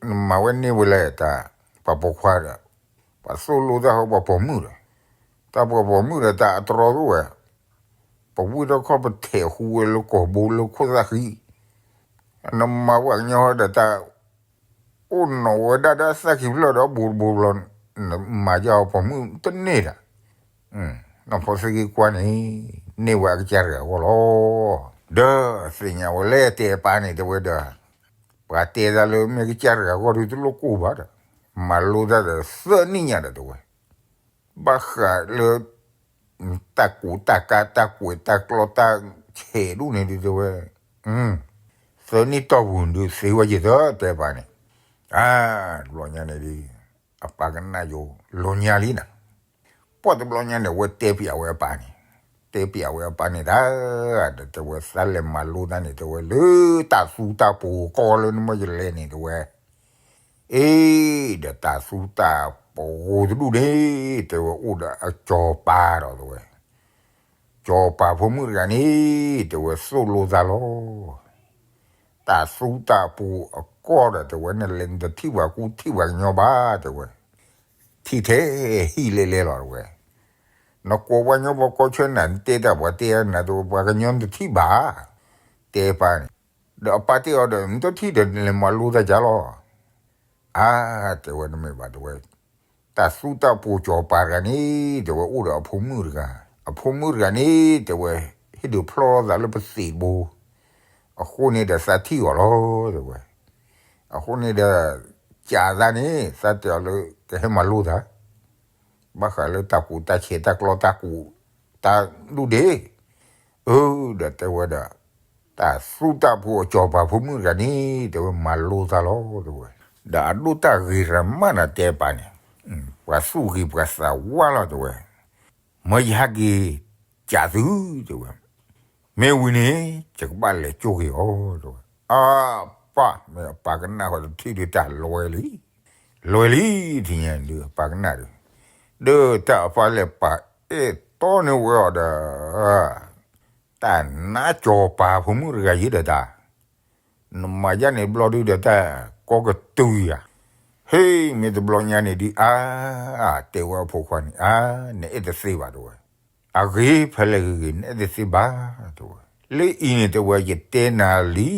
နမၤဝဲန့ၢ်ဝဲလဲၣ်တၢ်, ပှၤပိာ်ခွါဒီး, ပှၤသိၣ်လိတၢ်ဃီပှၤပိာ်မုၣ်ဒီး, တၢ်ပှၤပိာ်မုၣ်ဒီးတၢ်အတြီတအိၣ်ဝဲ, ပဝံၣ်ထီၣ်ခီၣ်ပထံးဃူဝဲလၢကိာ်ဘိလၢခိၣ်သၣ်ဃံ, နမၤပှၤကညီဃီဒီးတၢ် အိၣ်နီၢ်ဝဲဒၣ်ဒီးသၣ်ခံဖျၢၣ်ဒီးဘိတဘိဘျီ, နမၤယါအီၤပိာ်မုၣ်တန့ၢ်ဒီး, နီၢ်ဖီသ့ၣ်ဃံကွၢ်န့ၣ်, န့ၢ်ဝဲအကစၢ်တဂၤဂီၢ်လီၤ, ဒီးသ့ၣ်ညါဝဲလၢတဲအပၢ်န့ၣ်တဲဝဲဒီး, ပှၤတဲတၢ်လၢမ့ၢ်ကစၢ်တဂၤဂီၢ်ဒီးတလိၣ်ကိၢ်ဘၣ်ဒီး, မၤလိတၢ်ဒီးသၢနံၣ်ညါဒီးတဲဝဲ, ဘၣ်ဃးလၢ တၢ်ကူးတၢ်ကါတၢ်ကွဲးတၢ်ကျီတၢ် ဆဲးဒိၣ်န့ၣ်ဒုးတဲဝဲ, သၢနံၣ်တီၢ်ပူၤဒုးသ့ဝဲယသၢတဲပၢ်န့ၣ်, အါ, တဘျီညါန့ၣ်ဒုး အပၢ်ကနၣ်ယိလီၤညါလံနၤ, ပှၢ်တဘျီညါန့ၣ် အဝဲတဲပျးဝဲအပၢ်န့ၣ်, တဲပျးဝဲအပၢ်န့ၣ်တၢ်, ဒီးတဲဝဲသးလဲၤမၤလိတၢ်န့ၣ် တဲဝဲလၢတၢ်သူတၢ်ပူၤကီၢ်လၢ နမ့ၢ်ယလဲၤန့ၣ် တဲဝဲ အ့, ဒီးတၢ်သူတၢ်ပူၤတဒူၣ်န့ၣ် တဲဝဲအိၣ်ဒီးအစီၤပၤဒီးတဲဝဲ, စီၤပၤဖိမုၣ်တဂၤန့ၣ် တဲဝဲသိၣ်လိသးလီၤ, တၢ်သူတၢ်ပူၤအကီၢ်ဒီး တဲဝဲနလဲၤနတထံၣ်ပှၤကူထံၣ်ပှၤကညီဘၣ် တဲဝဲ, ထံၣ်ထဲဟံၣ်လဲလဲလီၤ တဲဝဲ, နကိးပှၤကညီပှၤကီၢ်ဆၢနၤ နတဲတၢ်ပှၤတဲနၤ တဲဝဲပှၤကညီနတထံၣ်ဘၣ်, တဲပၢ်န့ၣ်, ဒီးအပၢ်တဲအီၤဒီး နတထံၣ်ဒီးနလဲၤမၤလိသးကၢ်လီၤ, အါ, တဲဝဲတမ့ၢ်ဘၣ် တဲဝဲ, တၢ်သူတၢ်ပူၤစီၤပၤတဂၤန့ၣ် တဲဝဲအိၣ်ဒီးအဖိမုၣ်တဂၤ, အဖိမုၣ်တဂၤန့ၣ် တဲဝဲ ဟ့ၣ်ဒုးဖျီသးလၢပသံးတဘိ, အဃိန့ၣ်ဒီးသးထံၣ်အီၤလီၤ တဲဝဲ, အဃိန့ၣ်ဒီး ကးသးန့ၣ် သးတဲအီၤလၢကဟဲမၤလိသး ဘၣ်ဃးလၢတၢ်ကူးတၢ်ဆဲးတၢ်ကျီတၢ်ကူး တၢ်ဒူၣ်ဒ့ၣ်, အၢ, ဒီးတဲဝဲဒီး တၢ်သူတၢ်ပူၤအစီၤပၤဖိမုၣ်တဂၤန့ၣ် တဲဝဲမၤလိသးလီၤ တဲဝဲ, ဒီးအဒိၣ်တၢ်ဂ့ၤရမးနၤတဲပၢ်န့ၣ်, ပှၤသူၣ်ဂ့ၤပှၤသးဝါလီၤ တဲဝဲ, မၢယဟဲက့ၤကးသု တဲဝဲ, မ့ၢ်ဝံၤန့ၣ် ယကဘၣ်လဲၤကၠိဂ့ၤအီၤ တဲဝဲ, အါ, ပၢ်မ့ၢ်အပၢ်ကနၣ်ဃီတထံၣ်ဒုးတၢ်လွဲလံ, လွဲလံ ထံၣ်ညါဒုးအပၢ်ကနၣ်ဒုး, ဒီးတၢ်အပၢ်လဲၤပာ်အဲၣ်တီန့ၢ်ဝဲအီၤဒီး တၢ်နါစီၤပၤဖိမုၣ်တဂၤယံၤဒီးတၢ်, နမၤယၤန့ၣ်တဘျီဒုးဒီးတၢ်ကီကတုၤယၤ, ဟ့ၣ် မ့ၢ်တဘျီညါန့ၣ်ဒုး အါ, တဲဝဲအဖိခွါန့ၣ် အါ, နအဲၣ်တသ့ဘၣ် တဲဝဲ, အဂ့ၤဖဲလဲၣ်ဂ့ၤဂ့ၤ နအဲၣ်တသ့ဘၣ် တဲဝဲ, လၢအံၤန့ၣ် တဲဝဲ ယတဲနၤလံ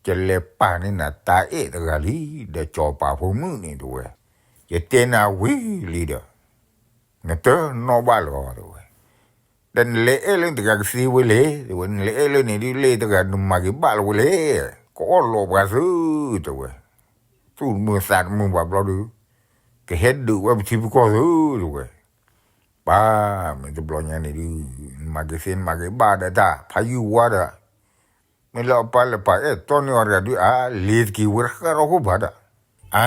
ယလဲၤပာ်န့ၢ်နၤတၢ်အဲၣ်တဂၤလံ, ဒီးစီၤပၤဖိမုၣ်န့ၣ် တဲဝဲ, ယတဲနၤဝံၤလံဒီး နတနီၣ်ဘၣ်လၢၤ တဲဝဲ, ဒီးနလဲၤအဲၣ်လၢနတဂၤကသ့ဝဲလဲၣ် တဲဝဲ, နလဲၤအဲၣ်လၢန့ၣ်ဒုးလၢတဂၤနမၤက့ၤဘၣ်လၢၤဝဲလဲၣ်, ကအီၣ်လိးပှၤသု တဲဝဲ, သူၣ်တမုာ်သးတမုာ်ဘၣ်ဘျီဒုး ကဟဲဒုးဝဲပထံပကီၢ်သု တဲဝဲ, ပၢ်မ့ၢ်တဘျီညါန့ၣ်ဒုး နမၤက့ၤသ့နမၤက့ၤဘၣ်ဒီးတၢ် ဖးယုၢ်ဝါဒီး မ့ၢ်လၢအပၢ်လဲၤပာ်အဲၣ်တီန့ၢ်အီၤတဂၤဒုး အါ လ့ၤတက့ၤဝဲတဃၣ်ထီၣ်ခိၣ်ဘၣ်ဒီး, အါ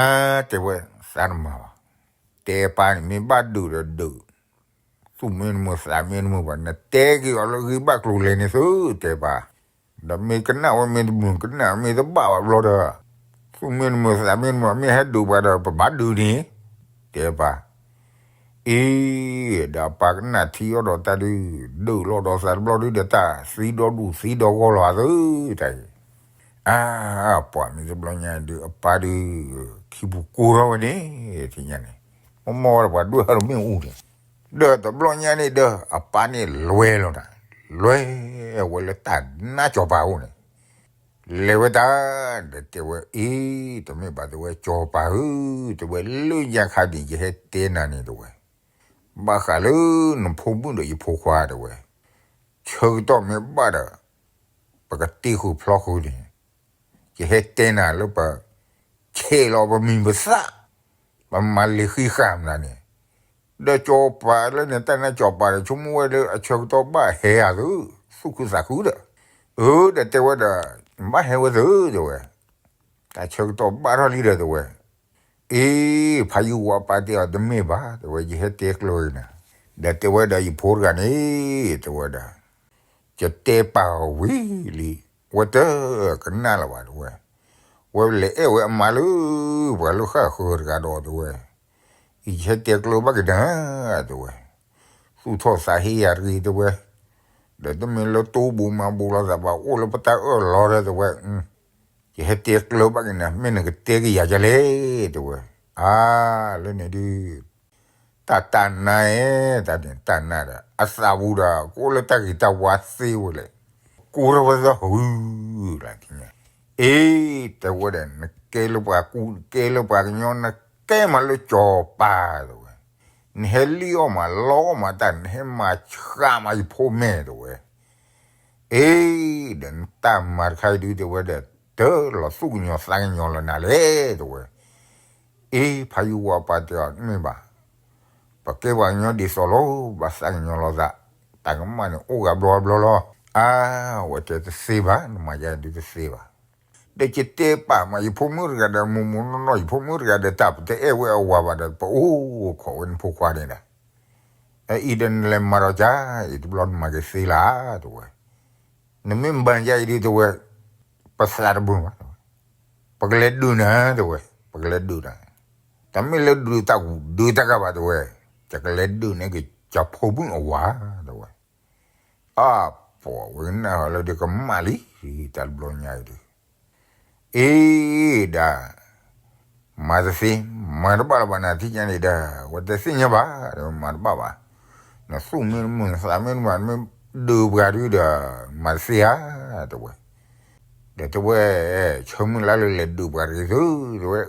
တဲဝဲ, သးတမၤဘၣ်, တဲပၢ်န့ၣ် မ့ၢ်ဘၣ်ဒုးဒီးဒုး, သူၣ်မ့ၢ်တမုာ်သးမ့ၢ်တမုာ်ဘၣ် နတဲက့ၤအီၤလၢဂံၢ်ဘၣ်ကျိၤလဲၤန့ၣ်သု တဲပၢ်, ဒီးမ့ၢ်ကနၣ်ဝဲမ့ၢ်တမုာ်ကနၣ်မ့ၢ်တဘၣ်ဘၣ်ဘျီဒီး, သူၣ်မ့ၢ်တမုာ်သးမ့ၢ်တမုာ် မ့ၢ်ဟဲဒုးပှၤဒီးပဘၣ်ဒုးန့ၣ်, တဲပၢ် အ့, ဒီးအပၢ်ကနၣ်ထံအီၤဒီးတၢ်ဒုး, ဒုးလိာ်ဒီးသးတဘျီဒုးဒီးတၢ် သံဒီဒူၣ်သံဒီဂီၢ်လီၤအသးတၢ်အံၤ, အါ, ပှၤမ့ၢ်တဘျီညါဒုး အပၢ်ဒုး, ခံပူၤကိၢ်ထီၣ်ဝဲန့ၣ်, ထံၣ်ညါန့ၣ်, မ့ၢ်မ့ၢ်ဝဲဒီးပှၤဒွဲၣ်ဟးလီၤမ့ၣ်အူန့ၣ်, ဒီးတဘျီညါန့ၣ်ဒီး အပၢ်န့ၣ်လဲၤလီၤနၤ, လဲၤဝဲလၢတၢ်နါစီၤပၤအအိၣ်န့ၣ် လဲၤဝဲတၢ်, ဒီးတဲဝဲ အ့, တမ့ၢ်ဘၣ်တဲဝဲ စီၤပၤဧၢ, တဲဝဲလၢညါခါန့ၣ် ယဟဲတဲနၤန့ၣ်တဲဝဲ, ဘၣ်ဃးလၢနဖိမုၣ်ဒီးယဖိခွါတဲဝဲ, ဆၢကတီၢ်မ့ၢ်ဘၣ်ဒီး ပကတ့ဃုာ်ဖျီဃုာ်န့ၣ်, ယဟဲတဲနၤလၢပ ဆဲးလီၤပမံၤပသၣ်, ပမၤလ့ၤဃံဃာ်မနုၤန့ၣ်, ဒီးစီၤပၤလၢန့ၣ် တၢ်နါစီၤပၤဒီး ဆိကမိၣ်ဝဲလၢအဆၢကတီၢ်ဘၣ်ဟဲဧါသု, သူၣ်ခုသးခုဒီး, အၢ ဒီးတဲဝဲဒီး, ဘၣ်ဟဲဝဲသုတဲဝဲ, တၢ်ဆၢကတီၢ်ဘၣ်ထီၣ်လံဒီးတဲဝဲ, အ့, ဖးယုၢ်ဝါပၢ်တဲအီၤတမ့ၢ်ဘၣ်, တဲဝဲ ယဟဲတဲကျၢၤနၤ, ဒီးတဲဝဲဒီးယဖိတဂၤန့ၣ်, တဲဝဲဒီး, ယတဲပာ်ဝံၤလံ, ဝဲတကနၣ်လၢၤဘၣ်တဲဝဲ, ဝဲလဲၤအဲၣ်ဝဲအမါလၢ ပှၤလၢဃၣ်ဃၢၤတဂၤဒီးတဲဝဲ, ယဟဲတဲကျၢၤဘၣ်က့ၤနၤ, တဲဝဲ, သူၣ်ထီၣ်သးဟ့ယၤတဂ့ၤတဲဝဲ, ဒီးတမ့ၢ်လၢတိၢ်ဘူးမၤဘူးလိာ်သးဘၣ် အိၣ်လၢပတၢ်အၢၣ်လီၤဒီးတဲဝဲ, ယဟဲတဲကျၢၤဘၣ်က့ၤနၤ မ့ၢ်နကတဲက့ၤယၤဒ်လဲၣ်တဲဝဲ, အါ, လၢန့ၣ်ဒုး, တၢ်တၢ်နါဧၢ, တၢ်န့ၣ်တၢ်နါဒီး အသးပူၤဒီး ကအိၣ်လၢတၢ်ဂ့ၤတၢ်ဝါသ့ဝဲလဲၣ်, ကိးထီၣ်ဝဲသီၣ်ဟုၣ်လၢ်, အ့, တဲဝဲဒီး နကဲလၢပှၤကူ နကဲလၢပှၤကညီ နကဲမးလၢစီၤပၤတဲဝဲ, နဟဲလံၣ်အီၣ်မးလီအီၣ်မးတၢ် နဟဲမၤဆှးမးယဖိမဲာ်တဲဝဲ အ့, ဒီးနတၢ်မၤတခါအံၤဒုးတဲဝဲဒီး တလီၤသူၣ်ကညီၤသးကညီၤလၢနၤလဲၣ်တဲဝဲ, အ့, ဖးယုၢ်ဝါပၢ်တဲအီၤ တမ့ၢ်ဘၣ်, ပကဲပှၤကညီဒ်သိးလီၤ ဘၣ်သးကညီၤလီၤသး, တၢ်ကမၣ်န့ၣ်အိၣ်ဂၤဘျီဘျီလီၤ. အါ, ဝဲတဲတသ့ဘၣ်, နမၤယၤဒုးတသ့ဘၣ်. ဒီးယတဲပာ်မး ယဖိမုၣ်တဂၤဒီး မိၢ်မိၢ်နီၢ်နီၢ် ယဖိမုၣ်တဂၤဒီး တၢ်ပတအဲၣ်ဝဲအဝၤဘၣ်ဒီး ပအိၣ်ခိးဝဲနဖိခွါန့ၣ်ဒီး, အအံၤဒီးနလဲၤမၤဒီးကါ, အံၤတဘျီနမၤက့ၤသ့လၢၤ တဲဝဲ. နမ့ၢ်မၤယၤအံၤဒုး တဲဝဲ, ပသးတဘၢဘၣ်, ပကလဲၤဒုးနၤ တဲဝဲ, ပကလဲၤဒုးနၤ. တမ့ၢ်လၢဒုးတၢ်ကူၣ်ဒုးတၢ်ကးဘၣ် တဲဝဲ, ယကလဲၤဒုးန့ၢ်က့ၤ ယဖိမုၣ်အဝၤ တဲဝဲ. အါ, ပှၤဝဲကနၣ်ဟီလၢဒုးကမၣ်လံ, တၢ်တဘျီညါအံၤဒုး, အ့ဒၣ်, မၤတသ့, မၤတဘၣ်လၢၤဘၣ် နၤထံၣ်ညါန့ၣ်ဒီး ဝဲတဲသ့ၣ်ညါဘၣ်, မၤတဘၣ်ဘၣ်, နသူၣ်မ့ၢ်တမုာ် နသးမ့ၢ်တမုာ် မ့ၢ်ဒုးပှၤဒုးဒီး မၤတသ့ဧါ, တဲဝဲ. ဒီးတဲဝဲ, ဆၢမုၢ်လၢ်လၢလဲၤဒုးပှၤတဂ့ၤသု, တဲဝဲ.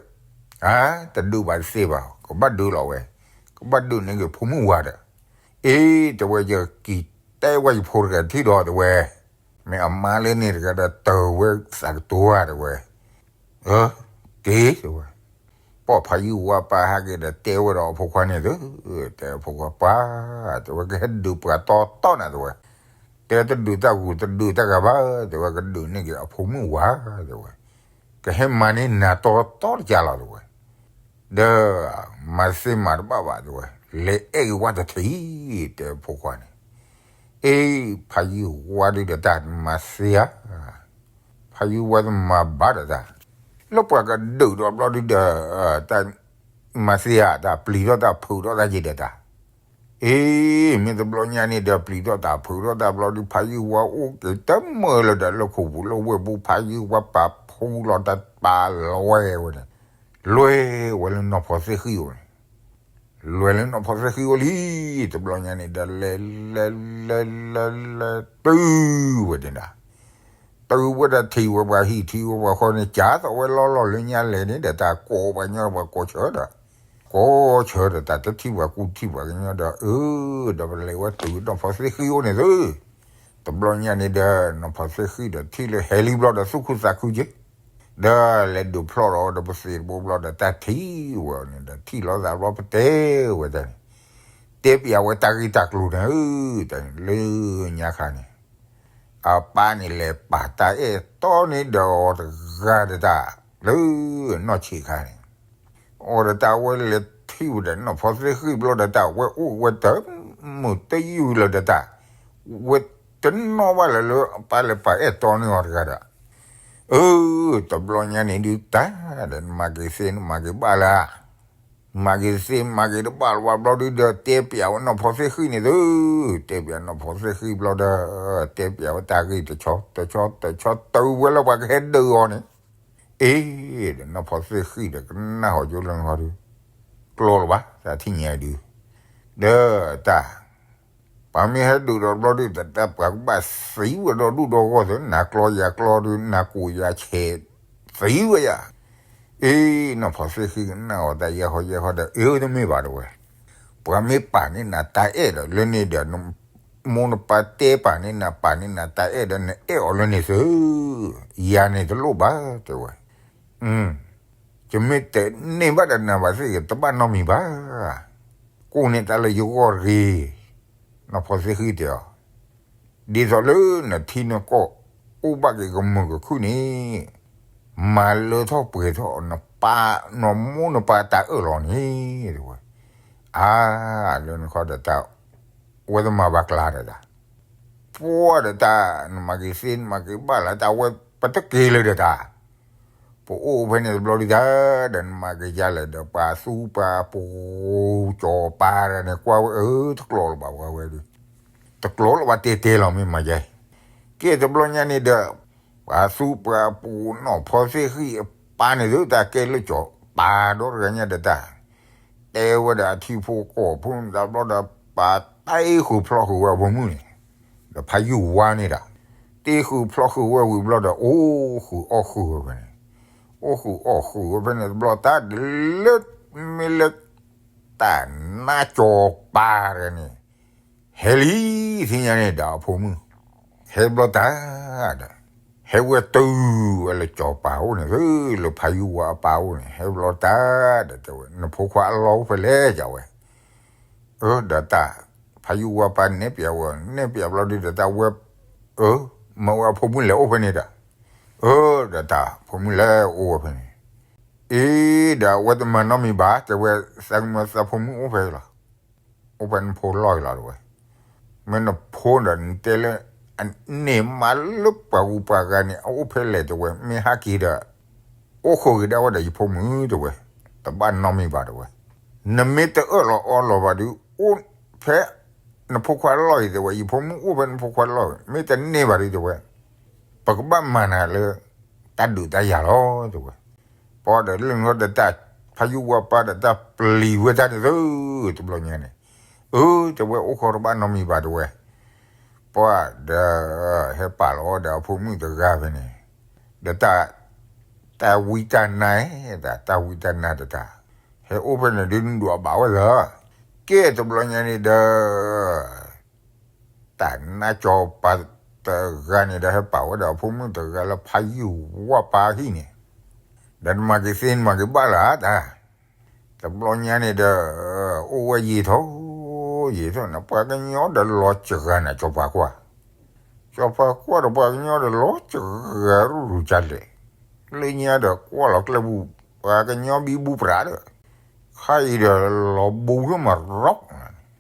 အါ, တဒုးဘၣ်တသ့ဘၣ်, ကဘၣ်ဒုးလီၤဝဲ, ကဘၣ်ဒုးန့ၢ်က့ၤဖိမုၣ်ဝၤဒီး, အ့, တဲဝဲ ယက့ၤတဲဝဲယဖိတဂၤထံၣ်ဒီး တဲဝဲ, မ့ၢ်အမါလၢန့ၣ်တဂၤဒီး တၢ်ဝဲသးကတိၤဧါ တဲဝဲ. အၢ, က့ၤ တဲဝဲ. ပှၢ်ဖးယံာ်ဝါပာ်ဟးက့ၤဒီးတဲဝဲဒီးအဖိခွါန့ၣ်သု, တဲအဖိခွါပှၢ်, တဲဝဲ ကဟဲဒုးပှၤတီတီနၤ တဲဝဲ, တဲတဒုးတၢ်ကူၣ်တဒုးတၢ်ကးဘၣ်, တဲဝဲ ကဒုးန့ၢ်က့ၤအဖိမုၣ်ဝၤ, တဲဝဲ, ကဟဲမၤန့ၢ်နၤတီတီတကးလီၤ တဲဝဲ. ဒီး, မၤတသ့မၤတဘၣ်ဘၣ် တဲဝဲ, လဲၤအဲၣ်က့ၤဝဲတထံၣ်, တဲအဖိခွါန့ၣ်. အ့, ဖးယံာ်ဝါဒုးဒီးတၢ်မၤသ့ဧါ, ဖးယံာ်ဝါတမၤဘၣ်ဒီးတၢ်, လၢပှၤကဒုးဒီးဘျီဒုးဒီး, တၢ်, မၤသ့ဧါ, တၢ်ပျံၤထီၣ်တၢ်ဖုးထီၣ်တၢ်က့ၤဒီးတၢ်. အ့, မ့ၢ်တဘျီညါန့ၣ်ဒီး ပျံၤထီၣ်တၢ်ဖုးထီၣ်တၢ်ဘျီဒုး ဖးယံာ်ဝါအိၣ်က့ၤတမုာ်လၢၤဒီး လၢခိၣ်ပူၤလၢဝ့ၢ်ပူၤ ဖးယံာ်ဝါပာ်ဖှိၣ်လီၤတၢ်ပာ်လွဲဝဲန့ၣ်, လွဲဝဲလၢနီၢ်ဖီသ့ၣ်ဃံအိၣ်န့ၣ် လွဲလၢနီၢ်ဖီသ့ၣ်ဃံအိၣ်လံ, တဘျီညါန့ၣ်ဒီး လဲၤ, လဲၤ, လဲၤ, လဲၤ, လဲၤ, တုၤဝဲန့ၣ်ဒီး, တုၤဝဲဒၣ်ထံၣ်ဝဲပှၤဟံၣ်ထံၣ်ဝဲပှၤဃီန့ၣ် ကၢ်သိးဝဲလီၤလီၢ်လၢညါလဲၣ်န့ၣ်ဒီး တၢ်ကိးပှၤညီပှၤကိးဆၢဒီး, ကိးဆၢဒီးတၢ်တထံၣ်ပှၤကူထံၣ်ပှၤကညီဒီး အၢ, ဒီးပလဲၤဝဲတုၤနီၢ်ဖီသ့ၣ်ဃံအိၣ်န့ၣ်သု, တဘျီညါန့ၣ်ဒီး နီၢ်ဖီသ့ၣ်ဃံဒီးထံၣ်လၢဟဲလံဘျီဒီး သူၣ်ခုသးခုက့ၤ ဒီးလဲၤဒုးဖျီၣ်ဒီး ဒီးပသ့ၣ်တဘိဘျီဒီး တၢ်ထံၣ်ဝဲအီၤန့ၣ်ဒီး ထံၣ်လိာ်သးဘျီပတဲဝဲတၢ်န့ၣ်, တဲပျးဝဲတၢ်ဂ့ၢ်တၢ်ကျိၤန့ၣ်ဧၢ, တၢ်န့ၣ်လၢညါခါန့ၣ်, အပၢ်န့ၣ်လဲၤပာ်တၢ်အဲၣ်တီန့ၣ်ဒီးအီၤတဂၤဒီးတၢ်, လၢနီၢ်ဆံးခါန့ၣ် အီၤဒီးတၢ်ဝဲလဲၤထံၣ်ဝဲဒီးနီၢ်ဖီသ့ၣ်ဃံဘျီဒီးတၢ် ဝဲအိၣ်ဝဲတမုာ်တယုၢ်လၢၤဒီးတၢ်, ဝဲတနီၣ်ဘၣ်လၢၤလၢအပၢ်လဲၤပာ်အဲၣ်တီန့ၢ်အီၤတဂၤဒီး, အၢ, တဘျီညါန့ၣ်ဒုးတၢ်, ဒီးနမၤက့ၤသ့နမၤက့ၤဘၣ်လၢၤ မၤက့ၤသ့မၤက့ၤတဘၣ်လၢၤဘၣ်ဘျီဒုးဒီး တဲပျးဝဲနီၢ်ဖီသ့ၣ်ဃံန့ၣ်သု, တဲပျးနီၢ်ဖီသ့ၣ်ဃံဘျီဒီး, တဲပျးဝဲတၢ်ဂ့ၢ်တဆီတဆီတဆီတုၤဝဲလၢပှၤကဟဲဒုးအီၤန့ၣ်, အ့, ဒီးနီၢ်ဖီသ့ၣ်ဃံဒီးကနၣ်ဟီၣ်ကၠိလၢနခီဒီး, ကျိလၢၤဘၣ် တၢ်ထံၣ်ညါဒုး, ဒီးတၢ် ပှၤမ့ၢ်ဟဲဒုးဒီးဘျီဒုး တၢ်ပှၤကဘၣ်သံဝဲဒီဒူၣ်ဒီဂီၢ်သ့ၣ် နၤကျီယၤကျီဒုး နၤကူၣ်ယၤဆဲး သံဝဲယၤ, အ့, နီၢ်ဖီသ့ၣ်ဃံကနၣ်အီၤတၢ်ယဲၢ်ဟီယဲၢ်ဟီဒီး အ့ တမ့ၢ်ဘၣ်တဲဝဲ, ပှၤမ့ၢ်ပာ်န့ၢ်နၤတၢ်အဲၣ်ဒီး လၢန့ၣ်ဒီး မိၢ်နပၢ်တဲပာ်န့ၢ်နၤ ပာ်န့ၢ်နၤတၢ်အဲၣ်ဒီး နအဲၣ်အီၤလၢန့ၣ်သု, ယၤန့ၣ်တလိၣ်ဘၣ်တဲဝဲ, ယမ့ၢ်တန့ၢ်ဘၣ်ဒီးနၤဘၣ်သ့ၣ်ဂ့ၤ တဘၣ်နီတမံၤဘၣ်, ကိးန့ၢ်တၢ်လၢယဂီၢ်တဂ့ၤ, နီၢ်ဖီသ့ၣ်ဃံတဲအီၤ, ဒ်သိးလၢနထံနကီၢ် အိၣ်ဘၣ်က့ၤကမုာ်ကခုၣ်န့ၣ်, မၤလၢထီၣ်ပှဲၤထီၣ် နမိၢ်နပၢ်တၢ်အၢၣ်လီၤန့ၣ်, တဲဝဲ, အါ, လၢနခီဒီးတၢ်, ဝဲတမၤဘၣ်ကျါဒီးတၢ်, ပှၤဒီးတၢ်, နမၤက့ၤသ့နမၤက့ၤဘၣ်လၢတၢ် ဝဲပတက့ၤလၢၤဒီးတၢ် ပအိၣ်ဖဲန့ၣ်တဘျီဒုးတၢ်, ဒီးနမၤက့ၤယၤလဲၣ်ဒီး ပှၤသူပှၤပူၤ ကၠီၤပၤတဂၤန့ၣ် ကွၢ်ဝဲအၢ တကျိးလၢၤဘၣ်ပှၤဝဲဒုး, တကျိးလၢၤဘၣ်တဲတဲလီၤမ့ၢ်မၤယဲ, ကဲတဘျီညါန့ၣ်ဒီး, ပှၤသူပှၤပူၤနီၢ်ဖီသ့ၣ်ဃံအပၢ်န့ၣ်သု တၢ်ကဲလၢကၠီၤပၤဒီတဂၤညါဒီးတၢ် တဲဝဲဒီးအထံဖိကီၢ်ဖိန့ၣ်တဘျီဒီး ပာ်တ့ဃုာ်ဖျီဃုာ်ဝဲအဖိမုၣ်န့ၣ်, ဒီးဖးယုၢ်ဝါန့ၣ်ဒီး, တ့ဃုာ်ဖျီဃုာ်ဝဲဝံၤဘျီဒီး အိၣ်ဃုာ်အီၣ်ဃုာ်ဝဲဖဲန့ၣ်, အိၣ်ဃုာ်အီၣ်ဃုာ်ဝဲဖဲန့ၣ်တဘျီတၢ်ဒ်လၢ, မ့ၢ်လၢ, တၢ်နါကၠီၤပၤတဂၤန့ၣ် ဟဲလံ, သ့ၣ်ညါန့ၣ်ဒီးအဖိမုၣ်, ဟဲဘျီတၢ်ဒီး, ဟဲဝဲတုၤဝဲလၢကၠီၤပၤအိၣ်န့ၣ်သု, လၢဖးယုၢ်ဝါအပၢ်အိၣ်န့ၣ် ဟဲဘျီတၢ်ဒီးတဲဝဲ နဖိခွါအလီၢ်အိၣ်ဖဲလဲၣ် တဲဝဲ, အၢ ဒီးတၢ်, ဖးယိၣ်ဝါပၢ်နဲၣ်ပျးဝဲ, နဲၣ်ပျးဘျီဒုးဒီးတၢ်ဝဲ, အၢ, မၢဝဲအဖိမုၣ်လဲၤအိၣ်ဖဲန့ၣ်ဒီး, အၢ, ဒီးတၢ်ဖိမုၣ်လဲၤအိၣ်ဝဲဖဲန့ၣ်, အ့, ဒီးအဝဲတမၤနီတမံၤဘၣ်, တဲဝဲ, သးကမၢသးဖိမုၣ်အိၣ်ဖဲအံၤလီၤ, အိၣ်ဖဲနဖိလီၢ်အံၤလီၤ တဲဝဲ, မ့ၢ်နဖိဒီးနတဲလၢ အန့ၢ်မးလၢပှၤဂုၤပှၤဂၤန့ၣ် အအိၣ်ဖဲလဲၣ် တဲဝဲ, မ့ၢ်ဟဲက့ၤဒီး အိၣ်ဃုာ်ကဒါဝဲဒီးယဖိမုၣ် တဲဝဲ, တဘၣ်နီတမံၤဘၣ် တဲဝဲ, နမ့ၢ်တအၢၣ်လီၤအီလီၤဘၣ်ဒီး အိၣ်ဖဲနဖိခွါလီၢ်အံၤ တဲဝဲ, ယဖိမုၣ်အိၣ်ဖဲနဖိခွါလီၢ်, မ့ၢ်တန့ၢ်ဘၣ်ဒီး တဲဝဲ, ပကဘၣ်မၤနၤလၢ တၢ်ဒုးတၢ်ယၤလီၤ တဲဝဲ, ပှၤဒီးလၢနဒီးတၢ် ဖးယိၣ်ဝါပၢ်ဒီးတၢ်ပျံၤဝဲတၢ်န့ၣ်သု, တဘျီညါန့ၣ်, အၢ, တဲဝဲ, အိၣ်ဃီတဘၣ်နီတမံၤဘၣ် တဲဝဲ, ပှၤဒီး ဟဲပာ်လီၤအီၤဒီးအဖိမုၣ်တဂၤဖဲန့ၣ်, ဒီးတၢ်, တၢ်ဝံတၢ်နါ, တၢ်ဝံတၢ်နါဒီးတၢ်, ဟဲအိၣ်ဖဲန့ၣ်ဒုးနဒွးဘၣ်ဝဲသၢ, ကဲတဘျီညါန့ၣ်ဒီး တၢ်နါစီၤပၤတဂၤန့ၣ်ဒီး ဟဲပာ်ဝဲဒီးအဖိမုၣ်တဂၤလၢဖးယိၣ်ဝါပၢ်ဟံၣ်န့ၣ်, ဒီးနမၤက့ၤသ့နမၤက့ၤဘၣ်လၢၤတၢ်, တဘျီညါန့ၣ်ဒီး အိၣ်ဝဲယံာ်ထီၣ်, ယံာ်ထီၣ်န့ၣ် ပှၤကညီဒီးလီၤစှၤနၤ စီၤပၤကွၢ်, စီၤပၤကွၢ်ဒီးပှၤကညီဒီးလီၤစှၤရူၢ်ရူၢ်ကလဲာ်, လၢညါဒီးကွၢ်လီၤကျဲပူၤ ပှၤကညီဘံဘူပြးဒီး, ခါအံၤဒီးလီၤဘူးထီၣ်မးရီၣ်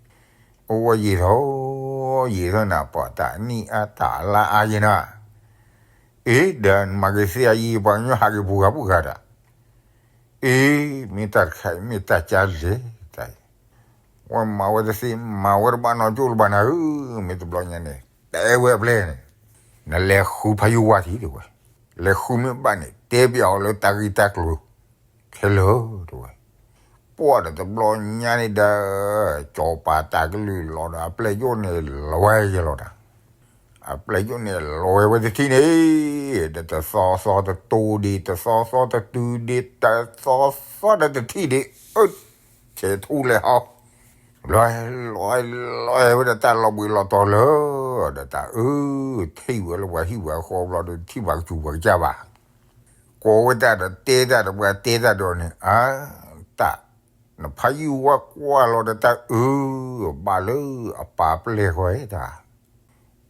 အိၣ်ဝဲယံာ်ထီၣ်, ယံာ်ထီၣ်န့ၣ် ပှၤတၢ်နံၣ်အါတၢ်လါအါယဲနၤ, အ့ ဒီးနမၤက့ၤသ့အယံာ် ပှၤကညီဟးက့ၤပူၤဂၤပူၤဂၤဒီး, အ့ မ့ၢ်တၢ်တခါအံၤ မ့ၢ်တၢ်ကါလဲၣ်တၢ်အံၤ, ဝဲမၤဝဲတသ့ မၤဝဲတဘၣ်နီတကၠိၢ်လၢၤဘၣ်နၤဧၢ, မ့ၢ်တဘျီညါန့ၣ် တဲဝဲအပျဲၢ်န့ၣ်, နလဲၤဃုဖးယိၣ်ဝါထံၣ် တဲဝဲ, လဲၤဃုမ့ၢ်ဘၣ်န့ၣ် တဲပျးအီၤလၢတၢ်ဂ့ၢ်တၢ်ကျိၤ ခဲလၢာ် တဲဝဲ, ပှၢ်ဒီးတဘျီညါန့ၣ်ဒီး စီၤပၤတၢ်ကလုၢ်လီၤဒီးအပျဲၢ်ယိၣ်န့ၣ် လီၤဝဲယဲလီၤတၢ်, အပျဲၢ်ယိၣ်န့ၣ် လီၤဝဲဝဲတထံၣ်န့ၣ်, ဒီးတသီသီတတိၤဒံး တသီသီတတုၤဒံး တသီသီဒီးတထံၣ်ဒံး အၢ ဆဲးထူလဲၤဟီ လီၤလီၤလီၤဝဲဒီးတၢ်လီၤဘှံးလီၤတီၤလၢာ်, ဒီးတၢ်အၢ ထံၣ်ဝဲလၢပှၤဟံၣ်ပှၤဃီဘျီဒီး ထံၣ်ပှၤကစူၤပှၤကစၢ်ဘၣ်, ကိးဝဲတၢ်ဒီးတဲတၢ်ဒီးပှၤတဲတၢ်ဒီးန့ၣ် အါ တၢ် နဖးယိၣ်ဝါကွၢ်လီၤဒီးတၢ်အၢ ဘၣ်လၢအပၢ်ပျဲၢ်ဃီတၢ်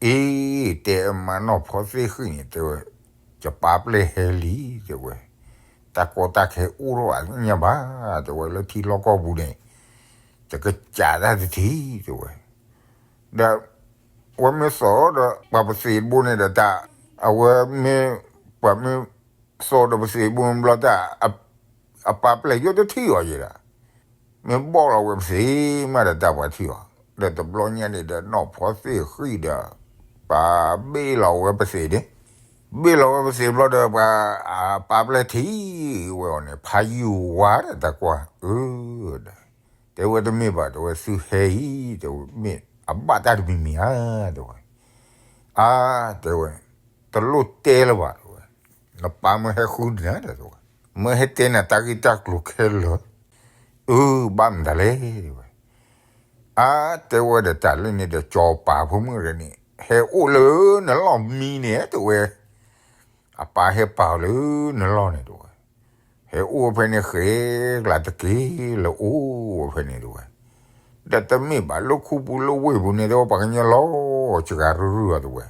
အ့ တဲမါနီၢ်ဖီသ့ၣ်ဃံၣ်န့ၣ် တဲဝဲ, ယပၢ်ပျဲၢ်ဟဲလံ တဲဝဲ, တၢ်ကီတၢ်ခဲအိၣ်ထီၣ်ဘၣ်သ့ၣ်ညါဘၣ် တဲဝဲ, လၢထံလီၢ်ကီၢ်ပူၤန့ၣ် ယကစးတၢ်တထံၣ် တဲဝဲ, ဒီး အဝဲမ့ၢ်သိးဒီးပှၤပသ့းတဘိန့ၣ်ဒီးတၢ်, အဝဲမ့ၢ် ပှၤမ့ၢ်သိးဒီးပသ့းတဘိမ့ၢ်ဘျီတၢ် အပၢ်ပျဲၢ်ယိၣ်တထံၣ်အီၤယဲဒၣ် မ့ၢ်ဘီၣ်လီၤဝဲပသ့မးဒီးတၢ်ပှၤထံၣ်အီၤ, ဒီးတဘျီညါန့ၣ်ဒီးနီၢ်ဖီသ့ၣ်ဃံၣ်ဒီး ပှၤဘ့ၣ်လီၤဝဲပသ့းန့ၣ်, ဘ့ၣ်လီၤဝဲပသ့းဘျီဒီးပှၤ အပၢ်ပျဲၢ်ထံၣ်ဝဲအီၤန့ၣ် ဖးယိၣ်ဝါဒီးတၢ်ကွၢ် အၢ ဒီး တဲဝဲတမ့ၢ်ဘၣ် တဲဝဲ သုဟဲအံၤ တဲဝဲ မ့ၢ်အဘၣ်တၢ်တမံၤမံၤဧါ တဲဝဲ, အါ တဲဝဲ, တလိၣ်တဲလၢၤဘၣ် တဲဝဲ, နပၢ်မၢဟဲဃုနၤဒီး တဲဝဲ, မၢဟဲတဲနၤတၢ်ဂ့ၢ်တၢ်ကျိၤခဲလၢာ်, အၢ ဘၣ်မတၤလဲၣ် တဲဝဲ, အါ တဲဝဲဒီးတၢ်လၢန့ၣ်ဒီး စီၤပၤဖိမုၣ်တဂၤန့ၣ် ဟဲအိၣ်လၢနလီၢ်မံန့ၣ် တဲဝဲ, အပၢ်ဟဲပာ်အီၤလၢနလီၢ်န့ၣ် တဲဝဲ ဟဲအိၣ်ဖဲန့ၣ်ဃဲကျါတက့ၢ် လၢအိၣ်ဝဲဖဲန့ၣ် တဲဝဲ, ဒီးတမ့ၢ်ဘၣ်လၢခူပူၤလၢဝ့ၢ်ပူၤန့ၣ် တဲဝဲ ပှၤကညီလီၤစှၤရူၢ်ရူၢ်အီၤ တဲဝဲ,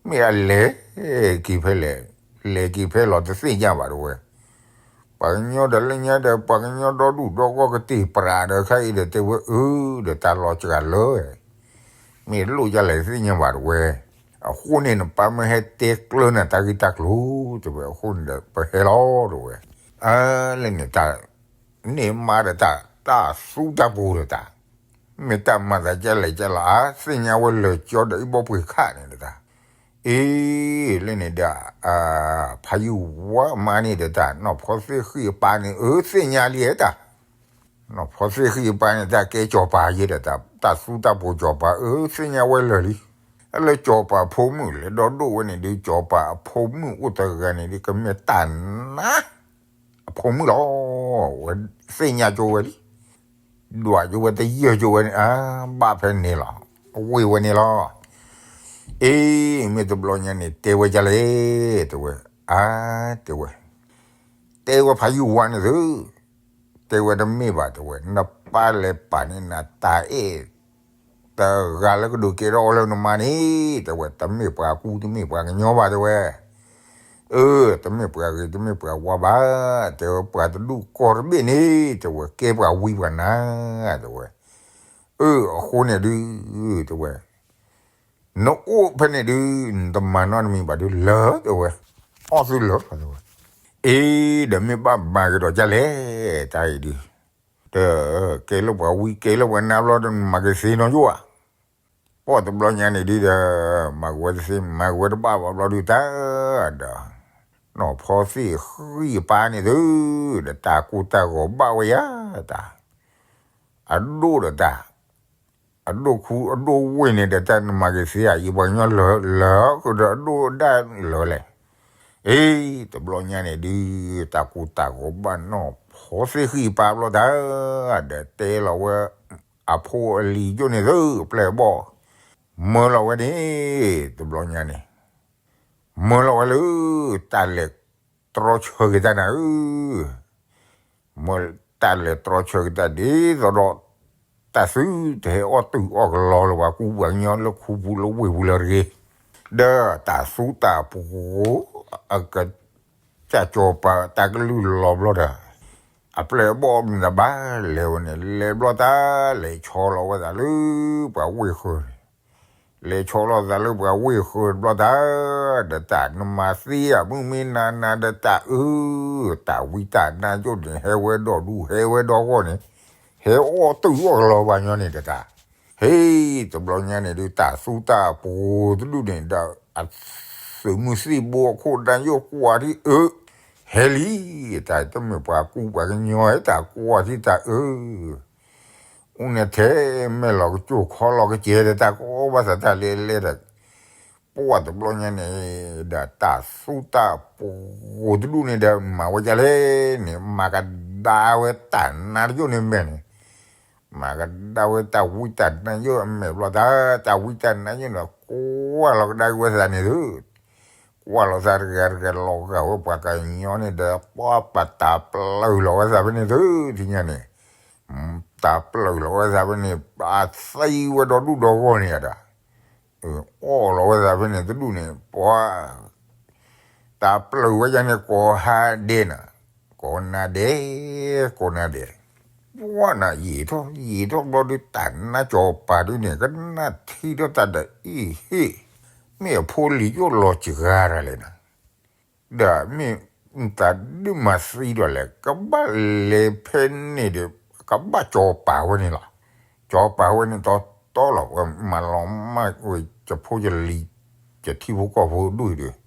မ့ၢ်အလဲၤက့ၤဖဲလဲၣ်, လဲၤက့ၤဖဲလဲၣ်တသ့ၣ်ညါဘၣ် တဲဝဲ ပှၤကညီဒီးလၢညါဒီး ပှၤကညီဒီဒူၣ်ဒီဂီၢ်ကတ့ၢ်ပြးဒီးခါအံၤဒီး တဲဝဲ အၢ ဒီးတၢ်လီၤစှၤလၢာ်, မ့ၢ်လိၣ်ဒ်လဲၣ်တသ့ၣ်ညါဘၣ် တဲဝဲ, အဃိန့ၣ် နပၢ်မၢဟဲတဲကျၢၤနၤတၢ်ဂ့ၢ်တၢ်ကျိၤ တဲဝဲ, အဃိန့ၣ်ဒီး ပဟဲလီၤ တဲဝဲ, အါ လၢန့ၣ် တၢ် န့ၢ်မါဒီးတၢ် တၢ်သူတၢ်ပူၤဒီးတၢ် မ့ၢ်တၢ်မၤသးကလဲၣ်ကလဲၣ် အါ သ့ၣ်ညါဝဲလၢာ်ကၠီဒီးအံၤဘီပှ့ၤခးန့ၣ်ဒီးတၢ်, အ့ လၢန့ၣ်ဒီး ဖးယိၣ်ဝါမါန့ၣ်ဒီးတၢ် နီၢ်ဖီသ့ၣ်ဃံၣ်အပၢ်န့ၣ် အၢ သ့ၣ်ညါလံတၢ်, နီၢ်ဖီသ့ၣ်ဃံၣ်အပၢ်န့ၣ် တၢ်ကဲစီၤပၤယဲဒီးတၢ် တၢ်သူတၢ်ပူၤစီၤပၤ အၢ သ့ၣ်ညါဝဲလၢာ်လံ, လၢစီၤပၤအဖိမုၣ်လဲၤဒီဒိၣ်ဝဲန့ၣ်ဒီး စီၤပၤအဖိမုၣ်အိၣ်တဂၤန့ၣ်ဒီး ကမ့ၢ်တၢ်နါ အဖိမုၣ်လီၤ, ဝဲသ့ၣ်ညါကၠိဝဲလံ, ဒွးကၠိဝဲတယၢၢ်ကၠိဝဲန့ၣ် အါ ဘၣ်ဖဲန့ၣ်လီၤ, အဝ့ၢ်ဝဲန့ၣ်လီၤ, အ့ မ့ၢ်တဘျီညါန့ၣ် တဲဝဲဒ်လဲၣ် တဲဝဲ, အါ တဲဝဲ, တဲဝဲဖးယိၣ်ဝါန့ၣ်သု, တဲဝဲတမ့ၢ်ဘၣ် တဲဝဲ နပၢ်လဲၤပာ်န့ၢ်နၤတၢ်အဲၣ် တဂၤလၢကဒုးကဲထီၣ်အီၤလၢနမါန့ၣ် တဲဝဲ, တမ့ၢ်ပှၤကူတမ့ၢ်ပှၤကညီဘၣ် တဲဝဲ. အၢ တမ့ၢ်ပှၤဂ့ၤတမ့ၢ်ပှၤဝါဘၣ်, တဲဝဲ, ပှၤတဒူၣ်ကီၢ်တဘ့ၣ်န့ၣ် တဲဝဲ, ကဲပှၤဝံပှၤနါ တဲဝဲ. အၢ အဃိန့ၣ်ဒုး တဲဝဲ, နအိၣ်ဖဲန့ၣ်ဒုး နတမၤနီတမံၤဘၣ်ဒုး လၢာ် တဲဝဲ, အီၣ်သုလၢာ် တဲဝဲ. အ့ ဒီးမ့ၢ်ဘၣ်မၤက့ၤဒီးဒ်လဲၣ် တၢ်အံၤဒုး, ဒီးကဲလၢပှၤဝံကဲလၢပှၤနါဘျီဒီး နမၤက့ၤသ့နီတယိၣ်ဧါ. ပှၢ်တဘျီညါန့ၣ်ဒုးဒီး မၤက့ၤဝဲတသ့ မၤက့ၤဝဲတဘၣ်ဘၣ်ဘျီဒုး တၢ်ဒီး နီၢ်ဖီသ့ၣ်ဃံၣ်အပၢ်န့ၣ်သု, ဒီးတၢ်ကိၢ်တၢ်ဂီၤဘၣ်ဝဲယၤ တၢ်, အဒိၣ်ဒီးတၢ်, အဒိၣ်ခူအဒိၣ်ဝ့ၢ်န့ၣ်ဒီး တၢ်နမၤက့ၤသ့ဧါ, ယပှၤကညီလၢာ် လၢာ်ကဒီးအဒိၣ်ဒၣ်လၢာ်လဲၣ်. အ့ တဘျီညါန့ၣ်ဒုး တၢ်ကိၢ်တၢ်ဂီၤဘၣ်နီၢ်ဖီသ့ၣ်ဃံၣ်အပၢ်ဘျီ တၢ်ဒီးတဲလီၤဝဲ အဖိအလံၤကၠိၣ်န့ၣ်သု အပျဲၢ်အဘီၣ်, မၢလီၤဝဲန့ၣ် တဘျီညါန့ၣ် မၢလီၤဝဲလၢ တၢ်လဲၤတြီဆၢက့ၤတၢ်နၤဧၢ, မၢတၢ်လဲၤတြီဆၢက့ၤတၢ်ဒ်သိးဒီး တၢ်သုတဟဲအီၣ်တုာ်အီၣ်ကလီလၢပှၤကူပှၤကညီလၢခူပူၤလၢဝ့ၢ်ပူၤလၢတဂ့ၤ, ဒီးတၢ်သူတၢ်ပှိၤ အကစၢ်စီၤပၤတၢ်ကလုၢ်လီၤဘျီဒီး အပျဲၢ်အဘီၣ်မ့ၢ်တဘၣ်လဲၤဝဲန့ၣ် လဲၤဘျီတၢ် လဲၤဆီလီၤဝဲသးလၢပှၤဝ့ၢ်ဃၢၤန့ၣ်, လဲၤဆီလီၤသးလၢပှၤဝ့ၢ်ဃၢၤတဘျီတၢ်, ဒီးတၢ်နမၤသ့ဧါ မုၢ်မ့ၢ်နၤနၤဒီးတၢ်အၢ, တၢ်ဝံတၢ်နါယိၣ်န့ၣ် ဟဲဝဲဒီဒူၣ် ဟဲဝဲဒီဂီၢ်န့ၣ်, ဟဲအီၣ်တုာ်အီၣ်ကလီပှၤကညီန့ၣ်ဒီးတၢ်, ဟ့ၣ် တဘျီညါန့ၣ်ဒုး တၢ်သူတၢ်ပှိၤတဒူၣ်န့ၣ်ဒီး အသုးမုၢ်သံၣ်ဘိအခိၣ်ဒၣ်ယိၣ်ကွၢ်ထံၣ်အၢ, ဟဲလံ, တၢ်တမ့ၢ်ပှၤကူပှၤကညီ တၢ်ကွၢ်ထံၣ်တၢ်အၢ အူန့ၣ်ထဲမဲာ်လီၤကစၢၢ်ခီလီၤကစဲၤဒီး တၢ်ကီဘၣ်သးတၢ်လဲၤလဲၤဒီး ပှၢ်တဘျီညါန့ၣ်ဒီး တၢ်သူတၢ်ပှိၤတဒူၣ်န့ၣ်ဒီး မၤဝဲဒ်လဲၣ်န့ၣ် မၤကဒါဝဲတၢ်နါယိၣ်န့ၣ်မဲာ်န့ၣ်, မၤကဒါဝဲတၢ်ဝံတၢ်နါယိၣ်အမဲာ်ဘျီတၢ်, တၢ်ဝံတၢ်နါယိၣ်န့ၣ် ကွၢ်လီၤကဒါက့ၤဝဲသးန့ၣ်သု, ကွၢ်လီၤသးတဂၤတဂၤ လီၤဂာ်ဝဲပှၤကညီန့ၣ်ဒီး ပှၢ်ပတၢ်ပျၢၢ်လီၤဝဲသးဖဲန့ၣ်သု, ထံၣ်ညါန့ၣ် တၢ်ပျၢၢ်လီၤဝဲသးဖဲန့ၣ် အသံဝဲဒီဒူၣ်ဒီဂီၢ်န့ၣ်ဒီး, အီၣ်လီၤဝဲသးဖဲန့ၣ်တဒူၣ်န့ၣ် ပှၤ တၢ်ပျၢၢ်ဝဲယၤန့ၣ် ကိးဟါဒဲးနၤ, ကိးနၤဒဲး, ကိးနၤဒဲး, ပှၢ်နၤယံာ်ထီၣ် ယံာ်ထီၣ်ဘျီဒုး တၢ်နါစီၤပၤဒုးန့ၣ် ကနၣ်ထံထီၣ်တၢ်ဒီးအံၤဟ့ၣ်, မ့ၢ်အဖိလံၤယိၣ်လီၤစှၤတၢ်လဲၣ်နၤ ဒီးမ့ၢ်တၢ်ဒုးမၤသံဒီးလဲၣ် ကဘၣ်လဲၤဖဲန့ၣ်ဒီး ကဘၣ်စီၤပၤဝဲန့ၣ်လီၤ. စီၤပၤဝဲန့ၣ်တီတီလီၤ ဝဲမၤလီၤမၢ်ဝဲ ယဖိယလံၤ ယထံဖိကီၢ်ဖိဒူၣ်အံၤဒီး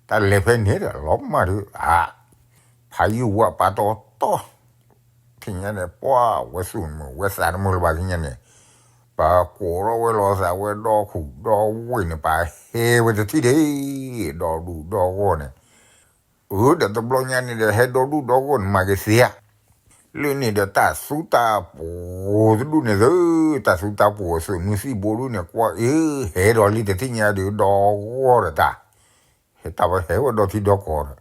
တၢ်လဲၤဖဲန့ၣ်ဒီး လီၤမၢ်ဒီး အါ ဖးယံာ်ဝဲပာ်တီတီ ထံၣ်ညါန့ၣ် ပှၢ်ဝဲသူၣ်မုာ်ဝဲသးတမုာ်လၢၤဘၣ် ထံၣ်ညါန့ၣ် ပှၤကိးထီၣ်ဝဲလိာ်သးဝဲဒီခူၣ်ဒီဝ့ၢ်န့ၣ် ပှၤဟဲဝဲတထံၣ်ဒံး ဒီဒူၣ်ဒီဂီၢ်န့ၣ်, အၢ ဒီးတဘျီညါန့ၣ်ဒီး ဟဲဒီဒူၣ်ဒီဂီၢ်န့ၣ် မၤက့ၤသ့ဧါ. လၢန့ၣ်ဒီးတၢ်သူတၢ်ပှိၤတဒူၣ်န့ၣ်သု, တၢ်သူတၢ်ပှိၤအသုးမုၢ်သံၣ်ဘိဒူၣ်န့ၣ် ကွၢ်အ့ ဟဲဒီးလံတထံၣ်ညါဒီး ဒီဂီၢ်ဒီးတၢ် ဟဲတၢ်ဝဲဟဲဝဲဒီထံဒီကီၢ်ဒီး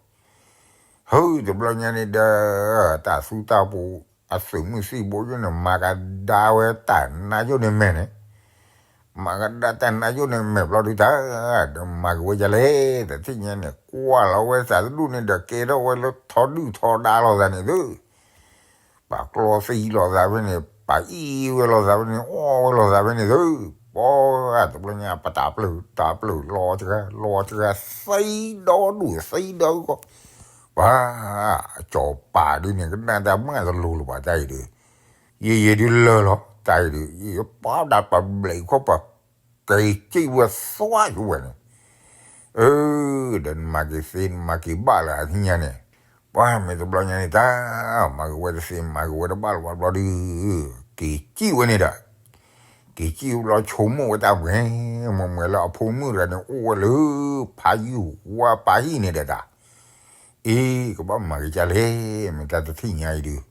ဟု တဘျီညါန့ၣ်ဒီး တၢ်သူတၢ်ပှိၤအသုးမုၢ်သံၣ်ဘိယိၣ်န့ၣ် မၤကဒါဝဲတၢ်နါယိၣ်န့ၣ်မဲာ်န့ၣ်, မၤကဒါတၢ်နါယိၣ်န့ၣ်မဲာ်ဘျီဒုးတၢ်, ဒီးမၤက့ၤဝဲဒ်လဲၣ် တထံၣ်ညါန့ၣ် ကွၢ်လီၤဝဲသးတဒူၣ်န့ၣ်ဒီး ကဲထီၣ်ဝဲလၢထီဒုၣ်ထီဒါလိာ်သးန့ၣ်သု ပှၤကျီသံလိာ်သးဖဲန့ၣ် ပှၤအံၣ်ဝဲလိာ်သးဖဲန့ၣ် အီၣ်ဝဲလိာ်သးဖဲန့ၣ်သု, ပှၤတဘျီညါ ပတၢ်ပျၢၢ် တၢ်ပျၢၢ်လီၤတဂၤ လီၤတဂၤ သံဒီဒူၣ် သံဒီကီၢ်, ပှၤ စီၤပၤဒုးန့ၣ် ကနၣ်တၢ်မၤတလိၤလၢၤဘၣ်တၢ်အံၤဒီး, ယံာ်ယံာ်ဒုးလၢာ်လီၤ တၢ်အံၤဒီး ယပှၤဒၣ်ပဘျဲးခီပှၤ က့ၤစံၣ်ဝဲသွါယဝဲန့ၣ် အၢ ဒီးနမၤက့ၤသ့ နမၤက့ၤဘၣ်လၢအသ့ၣ်ညါန့ၣ်, ပှၤမ့ၢ်တဘျီညါန့ၣ်တၢ် မၤက့ၤဝဲတသ့ မၤက့ၤဝဲတဘၣ်လၢၤဘၣ်ဘျီဒုး, က့ၤစံၣ်ဝဲန့ၣ်ဒီး, က့ၤစံၣ်ဝဲဘျီ ဆိကမိၣ်ဝဲတၢ်ပှဲၤ မ့ၢ်မ့ၢ်လၢအဖိမုၣ်တဂၤန့ၣ် အိၣ်ဝဲလၢ ဖးယုၢ်ဝါပာ်ဟံၣ်န့ၣ်ဒီးတၢ်, အ့ ကဘၣ်မၤက့ၤဒ်လဲၣ် မ့ၢ်တၢ်တထံၣ်ညါအံၤဒုး,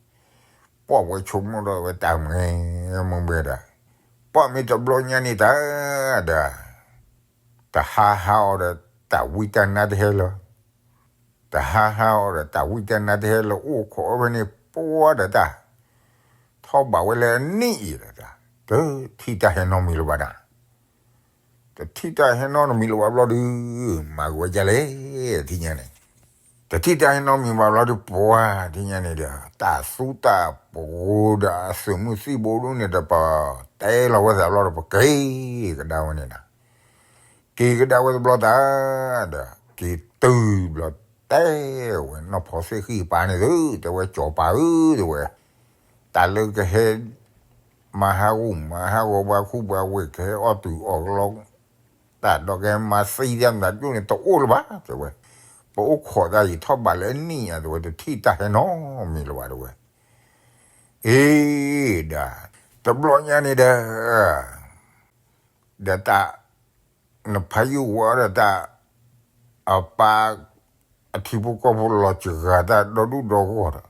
ပှၤဝဲဆိကမိၣ်ဒီးဝဲတၢ်မ့ၢ်မ့ၢ်ဒီး, ပှၤမ့ၢ်တဘျီညါန့ၣ်တၢ်ဒီး တဟါဟါအီၤဒီး တၢ်ဝံတၢ်နါတဟဲလၢၤ, တဟါဟါအီၤဒီး တၢ်ဝံတၢ်နါတဟဲလၢၤ အိၣ်ခိးဝဲဖဲန့ၣ် ပှၤဒီးတၢ် ထီၣ်ဘးဝဲလၢအနံၣ်အံၤဒီးတၢ် တထံၣ်တၢ်ဟဲနီတမံၤလၢၤဘၣ်နၤ. တထံၣ်တၢ်ဟဲနီတမံၤလၢၤဘၣ်ဘျီဒုး မၤကဝဲဒ်လဲၣ် ထံၣ်ညါန့ၣ်, တထံၣ်တၢ်ဟဲနီတမံၤဘၣ်ဘျီဒုး ပှၤထံၣ်ညါန့ၣ်ဒီး တၢ်သူတၢ်ပှိၤဒီးအသုးမုၢ်သံၣ်ဘိဒုးန့ၣ်ဒီး ပတဲလီၤဝဲသးဘျီဒီး ပက့ၤကဒါဝဲန့ၣ်နၤ. က့ၤကဒါဝဲတဘျီတၢ်ဒီး က့ၤတုၤဘျီ တဲဝဲနီၢ်ဖီသ့ၣ်ဃံၣ်အပၢ်န့ၣ်သု, တဲဝဲ ကၠီၤပၢ်ဧၢ တဲဝဲ, တၢ်လၢကဟဲ မၤဟးဂူာ်မၤဟးဂီၤ ပှၤခူပှၤဝ့ၢ် ကဟဲအီၣ်တုၤအီၣ်ကလီ တၢ်ဒီးကဟဲမၤသံတၢ်မတၤဒိၣ်န့ၣ် တအိၣ်လၢၤဘၣ် တဲဝဲ. ပအိၣ်ခိးတၢ်ယံာ်ထီၣ်ဘးလၢအနံၣ်ညါ တဲဝဲ, တထံၣ်တၢ်ဟဲနီတမံၤလၢၤဘၣ် တဲဝဲ. အ့ ဒီး တဘျီညါန့ၣ်ဒီး ဒီးတၢ် နဖးယုၢ်ဝါဒီးတၢ် အပၢ် အထံဖိကီၢ်ဖိလီၤစှၤတၢ်ဒီဒူၣ်ဒီဂီၢ်ဒီး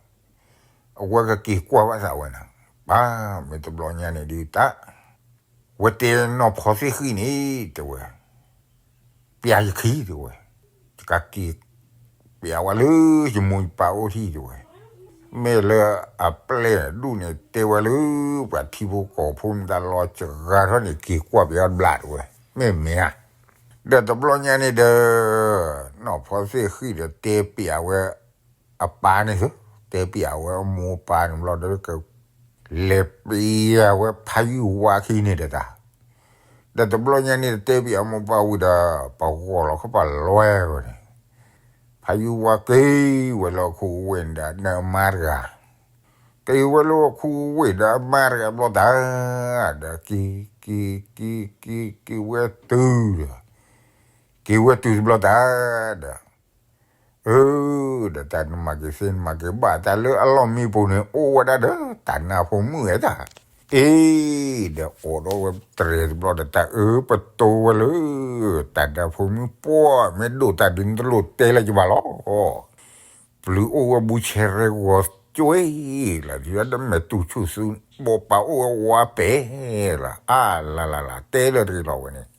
အဝဲကက့ၤကွၢ်ဘၣ်သးဝဲန့ၣ်, ပၢ်မ့ၢ်တဘျီညါန့ၣ်ဒုးတၢ် ဝဲတဲနီၢ်ဖီသ့ၣ်ဃံၣ်န့ၣ် တဲဝဲ ပျးယခံ တဲဝဲ, ယကက့ၤ ပျးဝဲလၢယမိၢ်ယပၢ်အိၣ်ထံၣ် တဲဝဲ, မ့ၢ်လၢအပျဲၢ်ဒူၣ်န့ၣ် တဲဝဲလၢ ပှၤထံဖိကီၢ်ဖိမတၤလီၤစှၤထီၣ်န့ၣ် က့ၤကွၢ်ပျးတဘျီ တဲဝဲ, မ့ၢ်မ့ၢ်ဧါ. ဒီးတဘျီညါန့ၣ်ဒီး နီၢ်ဖီသ့ၣ်ဃံၣ်ဒီးတဲပျးဝဲ အပၢ်န့ၣ်သု, တဲပျးဝဲအမိၢ်အပၢ်န့ၣ်ဘျီဒီး လဲၤပျးဝဲဖးယုၢ်ဝါခံန့ၣ်ဒီးတၢ်, ဒီးတဘျီညါန့ၣ်တဲပျးအမိၢ်ပၢ်ဝံၤဒီး ပဂီၢ်လီၤခီပၤလွဲဝဲန့ၣ်, ဖးယုၢ်ဝါက့ၤဝဲလၢအခူအဝ့ၢ်န့ၣ်ဒီး နမါတဂၤ, က့ၤဝဲလၢအခူအဝ့ၢ်ဒီးအမါတဂၤဘျီတၢ်, ဒီးက့ၤ က့ၤ က့ၤ က့ၤ က့ၤဝဲတုၤဒီး က့ၤဝဲတုၤတဘျီတၢ်ဒီး အၢ ဒီးတၢ်နမၤက့ၤသ့နမၤက့ၤဘၣ် တၢ်လၢအလီၢ်မံပူၤန့ၣ် အိၣ်ဝဲဒၣ်ဒီးတၢ်နါဖိမုၣ်ဝဲတၢ်, အ့ ဒီးအိးထီၣ်ဝဲတြဲၤတဘျီဒီး တၢ်အၢပတိဝဲလၢ တၢ်နါဖိမုၣ်ပှၢ် မ့ၢ်ဒိၣ်တၢ်ဒုးနတလိၣ်တဲလၢယဘၣ်လီၤ. ပျုၤအိၣ်ဝဲဘူးဆဲရဲဂီၤကွ့လီၤ ဒီးမဲာ်တူၢ်ဆူၣ်သူ ဘိးပာ်အိၣ်ဝဲဝါပဲာ်လီၤ အါလၢ်လၢ်လၢ် တဲလၢတဂ့ၤလီၤဝဲန့ၣ်,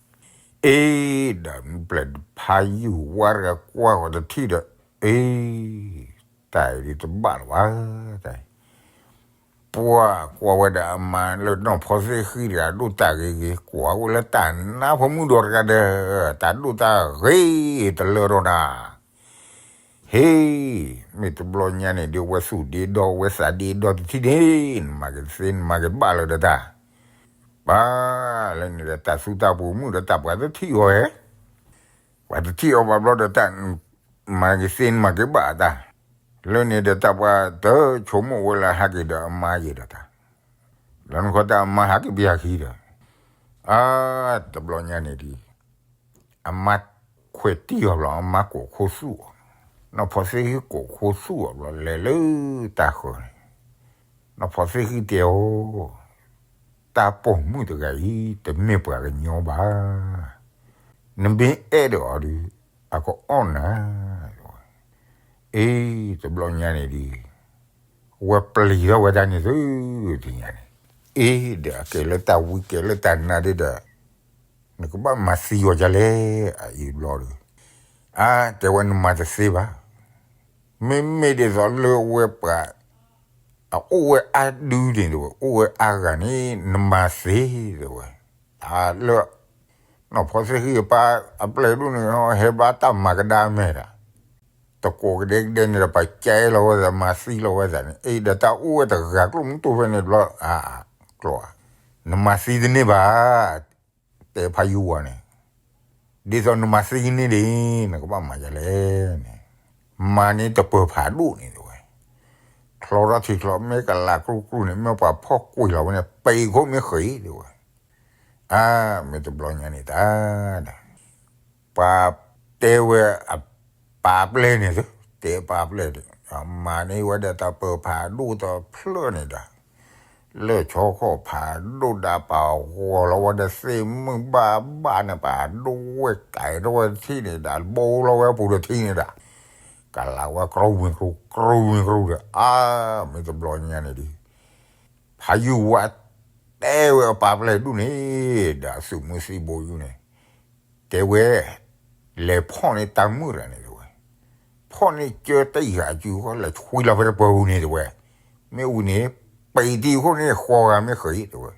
အ့ ဒီးမ့ၢ်ပျဲၢ်ဖးယုၢ်ဝါတဂၤကွၢ်ဂီၤတထံၣ်ဒီး အ့ တၢ်အံၤဒုးတဘၣ်လၢၤဘၣ် တၢ်အံၤ ပှၤကွၢ်ဝဲဒၣ်အမါလၢနီၢ်ဖီသ့ၣ်ဃံၣ်တဂၤ ဒိၣ်တၢ်ဂ့ၤဂ့ၤ ကွၢ်ဝဲလၢတၢ်နါဖိမုၣ်ဒီးတဂၤဒီး တၢ်ဒိၣ်တၢ်ဂ့ၤတလၢဒီးနၤ, ဟ့ မ့ၢ်တဘျီညါန့ၣ်ဒုး ဝဲသူၣ်ဒ့ဒီဝဲသးဒ့ဒီတထံၣ်န့ၣ် နမၤက့ၤသ့နမၤက့ၤဘၣ်လၢၤဒီးတၢ်, ပၢ်လၢန့ၣ်ဒီးတၢ်သူတၢ်ပှိၤမုၣ်ဒီးတၢ်ပှၤတထံၣ်အီၤဧဲ ပှၤတထံၣ်အီၤဘၣ်ဘျီဒီးတၢ် မၤက့ၤသ့နမၤက့ၤဘၣ်တၢ်, လၢန့ၣ်ဒီးတၢ်ပှၤတဆိကမိၣ်ဝဲလၢဟးက့ၤဒီးအမါယဲဒီးတၢ်, လၢနခီတၢ်အမါဟးက့ၤပယၤခံဒီး, အါ တဘျီညါန့ၣ်ဒုး အမါခွဲးတံၢ်အီၤဘျီ အမါကိးခိၣ်သူၣ်အီၤ, နီၢ်ဖီသ့ၣ်ဃံၣ်ကိးခိၣ်သူၣ်အီၤဘျီ လဲၤလၢတၢ်ဃၢၤန့ၣ်, နီၢ်ဖီသ့ၣ်ဃံၣ်တဲအီၤ တၢ်ပိာ်မုၣ်တဂၤအံၤ တမ့ၢ်ပှၤကညီဘၣ်. နမ့ၢ်အဲၣ်ဒီးအီၤဒီး အကအီၣ်နၤ, အ့ တဘျီညါန့ၣ်ဒုး ဝဲပျံၤထီၣ်ဝဲဒၣ်န့ၣ်သု, တညါန့ၣ်, အ့ ဒီးအကဲလၢတၢ်ဝံကဲလၢတၢ်နါဒ်ဒီး နကဘၣ်မၤသံအီၤဒ်လဲၣ် အအံၤဘျီဒီး, အါ တဲဝဲနမၤတသ့ဘၣ်. မ့မ့ၢ်ဒ်သိးလၢဝဲပှၤ အအိၣ်ဝဲအါဒုန့ၣ်တဲဝဲ အိၣ်ဝဲအါဂၤန့ၣ် နမၤသ့တဲဝဲ, အါ လၢ နီၢ်ဖီသ့ၣ်ဃံၣ်အပၢ် အပျဲၢ်ဒိၣ်န့ၣ် ဟဲဘၣ်တၢ်မၤကဒါမဲာ်ဒီး တကိးကဒဲကဒဲန့ၣ်ဒီး ပှၤကဲလီၤဝဲသး မၤသံလီၤဝဲသးန့ၣ် အ့ ဒီးတၢ်အိၣ်ဝဲတဂၤကျိၣ်မုၢ်တိၢ်ဖဲန့ၣ်တဘျီ အါ ကျိၣ်ဧါ, နမၤသံတန့ၢ်ဘၣ် တဲဖးယိဝါန့ၣ်, ဒ်သိးနမၤသံကန့ၢ်ဒ် နကဘၣ်မၤဒ်လဲၣ်န့ၣ်, မၤန့ၢ်တပၢၤဖးဒိၣ်န့ၣ်တဲဝဲ, ချီထီၣ်ထံချီ မ့ၢ်ကလးကျူၣ်ကျူၣ်န့ၣ် မ့ၢ်ပှၤဖီၣ်ကွံာ်လီၤဝဲန့ၣ် ပံးခိၣ်မ့ၢ်ဃ့တဲဝဲ, အါ မ့ၢ်တဘျီညါန့ၣ်တၢ်ဒီး ပှၤတဲဝဲအပၢ်ပျဲၢ်န့ၣ်သု, တဲပၢ်ပျဲၢ်န့ၣ် မၤန့ၢ်ဝဲဒီးတၢ်ပၢဖးဒိၣ်တဖျၢၣ်န့ၣ်ဒီး, လၢၢ်ဆီခီၣ်ဖးဒိၣ်ဒီး ပာ်ဂီၤလီၤဝဲဒီးသ့ၣ်မုၢ်ဘၣ်ဘၣ်န့ၣ် ပာ်ဒိၣ်ဝဲကဲထီၣ်ဝဲတထံၣ်န့ၣ်ဒီး ဘိလီၤဝဲအပူၤတထံၣ်န့ၣ်ဒီး, ကလးဝဲ ကြူဝ့ၣ်ကြူ ကြူဝ့ၣ်ကြူဒီး အါ မ့ၢ်တဘျီညါန့ၣ်ဒီး ဖးယုၢ်ဝါတဲဝဲအပၢ်ပျဲၢ်ဒူၣ်န့ၣ် ဒီးအသုးမုၢ်သံၣ်ဘိယုၢ်န့ၣ် တဲဝဲ, လဲၤဖီၣ်န့ၢ်တၢ်မုၣ်တဂၤန့ၣ်တဲဝဲ, ဖီၣ်န့ၢ်ကၢတယၤစုဃီ လဲၤဆွံလီၤဖဲတပၢၤပူၤန့ၣ်တဲဝဲ, မ့ၢ်ဝံၤန့ၣ် ပံးတံၢ်ခိၣ်န့ၣ်ဃီဂၤမ့ၢ်ဃ့တဲဝဲ,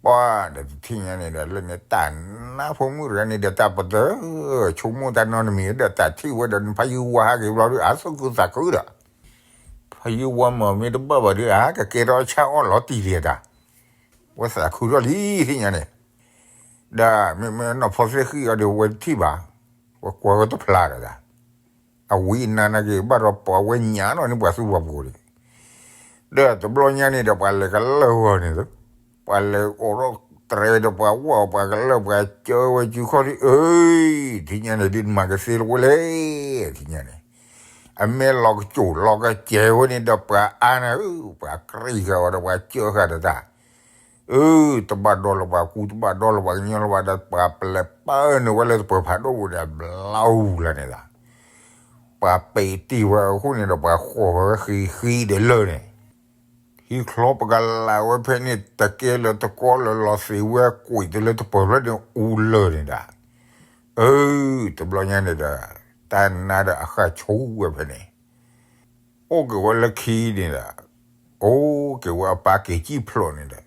ပှၤဒီးတထံၣ်ညါန့ၣ်ဒီး လၢန့ၣ်တၢ်နါဖိမုၣ်တဂၤန့ၣ်ဒီး တၢ်ပတၢၢ်ဆိကမိၣ်တၢ်နီတမံၤဒီး တၢ်ထံၣ်ဝဲဒီး ဖးယုၢ်ဝါဟဲက့ၤဘျီဒီး အသူၣ်ခုသးခုဒီး ဖးယုၢ်ဝါမ့ၢ်မ့ၢ်တဘၣ်ဘၣ်ဒီး အကကဲထီၣ်ဆၣ်အီၣ်လီၤတံၢ်လံတၢ်, ဝဲသးခုထီၣ်လံ ထံၣ်ညါန့ၣ်, ဒီးမ့မ့ၢ်နီၢ်ဖီသ့ၣ်ဃံၣ်အီၤဒီး ဝဲတထံၣ်ဘၣ်, ဝဲကွၢ်ဝဲတဖျါဒီးတၢ် အဝံအနါနာ်က့ၤ ဘၣ်ဒီးပှၤဝဲညါနီၣ်န့ၣ် ပှၤသူပှၤပှိၤန့ၣ်, ဒီးတဘျီညါန့ၣ်ဒီး ပှၤလဲၤကလၢာ်ဝဲန့ၣ်, ပှၤလဲၤအိးထီၣ်တြဲၤဒီး ပှၤဝဲပှၤကလၢာ် ပှၤကၢဝဲစုခီၣ်ဒ်အံၤ, ထံၣ်ညါန့ၣ်ဒ်မၤကသ့လၢၤဝဲလဲၣ်, ထံၣ်ညါန့ၣ်, အမဲာ်လီၤကစိာ်လီၤကစဲၤဝဲန့ၣ်ဒီး ပှၤအါန့ၣ်ဧၢ, ပှၤကြံဃာ်ဝဲဒီး ပှၤကၢဃာ်ဒီးတၢ် အၢ တဘၣ်ဒီလၢၤပှၤကူ တဘၣ်ဒီလၢၤပှၤကညီလၢၤဘၣ်ဒီး ပှၤပလဲၤပာ်န့ၢ်ဝဲလၢသပၢၤဖးဒိၣ်ပူၤဒီး ဘျီအူလၢန့ၣ်လီၤ, ပှၤပာ်တ့ၢ်ဝဲအဃိန့ၣ်ဒီး ပှၤဃီၣ်ဝဲဃံဃံဒီးလၢာ်န့ၣ်, ဟံၣ်ချီပကလးဝဲဖဲန့ၣ် တကဲလၢၤတကီလၢၤ လီၤသ့ၣ်ဝဲကွံာ်တလၢသပၢၤဖျၢၣ်န့ၣ် အူလၢာ်န့ၣ်ဒီး, အၢ တဘျီညါန့ၣ်ဒီး တၢ်နါဒီးအဃၣ်ဆိဝဲဖဲန့ၣ် အိၣ်က့ၤဝဲလၢခံန့ၣ်ဒီး, အိၣ်က့ၤဝဲအပၢ်က့ၤစံၣ်ဖျိးန့ၣ်ဒီး,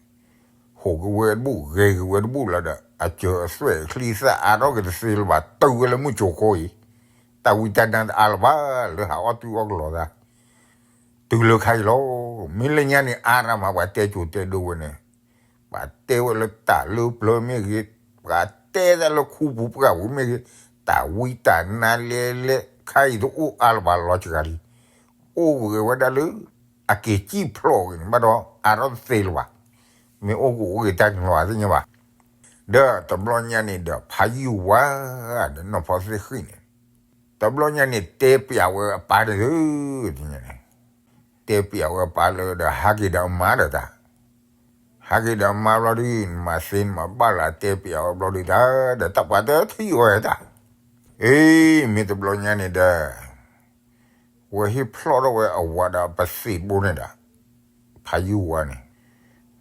ဟိးက့ၤဝဲတဘူၣ် ဂဲၤက့ၤဝဲတဘူၣ်လီၤဒီး အစၢၤအသွဲၣ်အချံသၣ်အါထီၣ်က့ၤတသ့လၢၤဘၣ် တုၤဝဲလၢမုၢ်ကၠိခိၣ်အံၤ, တၢ်ဝံတၢ်နါတအါလၢၤဘၣ် လၢဟးအီၣ်တုၤအီၣ်ကလီၤသး တုၤလၢခါအံၤလီၤ. မ့ၢ်လၢညါန့ၣ်အါရၣ်မး ပှၤတဲစိၤတဲဒိဝဲန့ၣ်, ပှၤတဲဝဲလၢတၢ်လၢပျၢၤမ့ၢ်ဂ့ၤ, ပှၤတဲတၢ်လၢခူပူၤပှၢ်ပူၤမ့ၢ်ဂ့ၤ, တၢ်ဝံတၢ်နါလဲၤလဲၤခါအံၤတအိၣ်အါလၢၤဘၣ်လီၤစှၤလံ, အိၣ်ဂ့ၤဝဲဒၣ်လၢ အက့ၤစံၣ်ဖျိးဂ့ၤန့ၣ် ဘၣ်ဒီးအါထီၣ်တသ့လၢၤဘၣ်, မ့ၢ်အိၣ်ကအိၣ်ဂ့ၤတၢ်န့ၣ်လီၤသ့ၣ်ညါဘၣ်. ဒီးတဘျီညါန့ၣ်ဒီး ဖးယုၢ်ဝါ ဒီးနီၢ်ဖီသ့ၣ်ဃံၣ်န့ၣ်, တဘျီညါန့ၣ် တဲပျးဝဲအပၢ်န့ၣ်သု, န့ၣ်, တဲပျးဝဲအပၢ်လၢဒီး ဟးက့ၤဒီးအမါဒီးတၢ်, ဟးက့ၤဒီးအမါဘျီဒုး နမၤသ့နမၤဘၣ်လၢအတဲပျးဝဲဘျီဒုးတၢ်, ဒီးတၢ်ပှၤတထံၣ်ဝဲတၢ်, အ့ မ့ၢ်တဘျီညါန့ၣ်ဒီး ဝဲဟ့ၣ်ဖျီၣ်ထီၣ်ဝဲအဝၤဒီးပသံးဘိန့ၣ်ဒီး, ဖးယုၢ်ဝါန့ၣ်,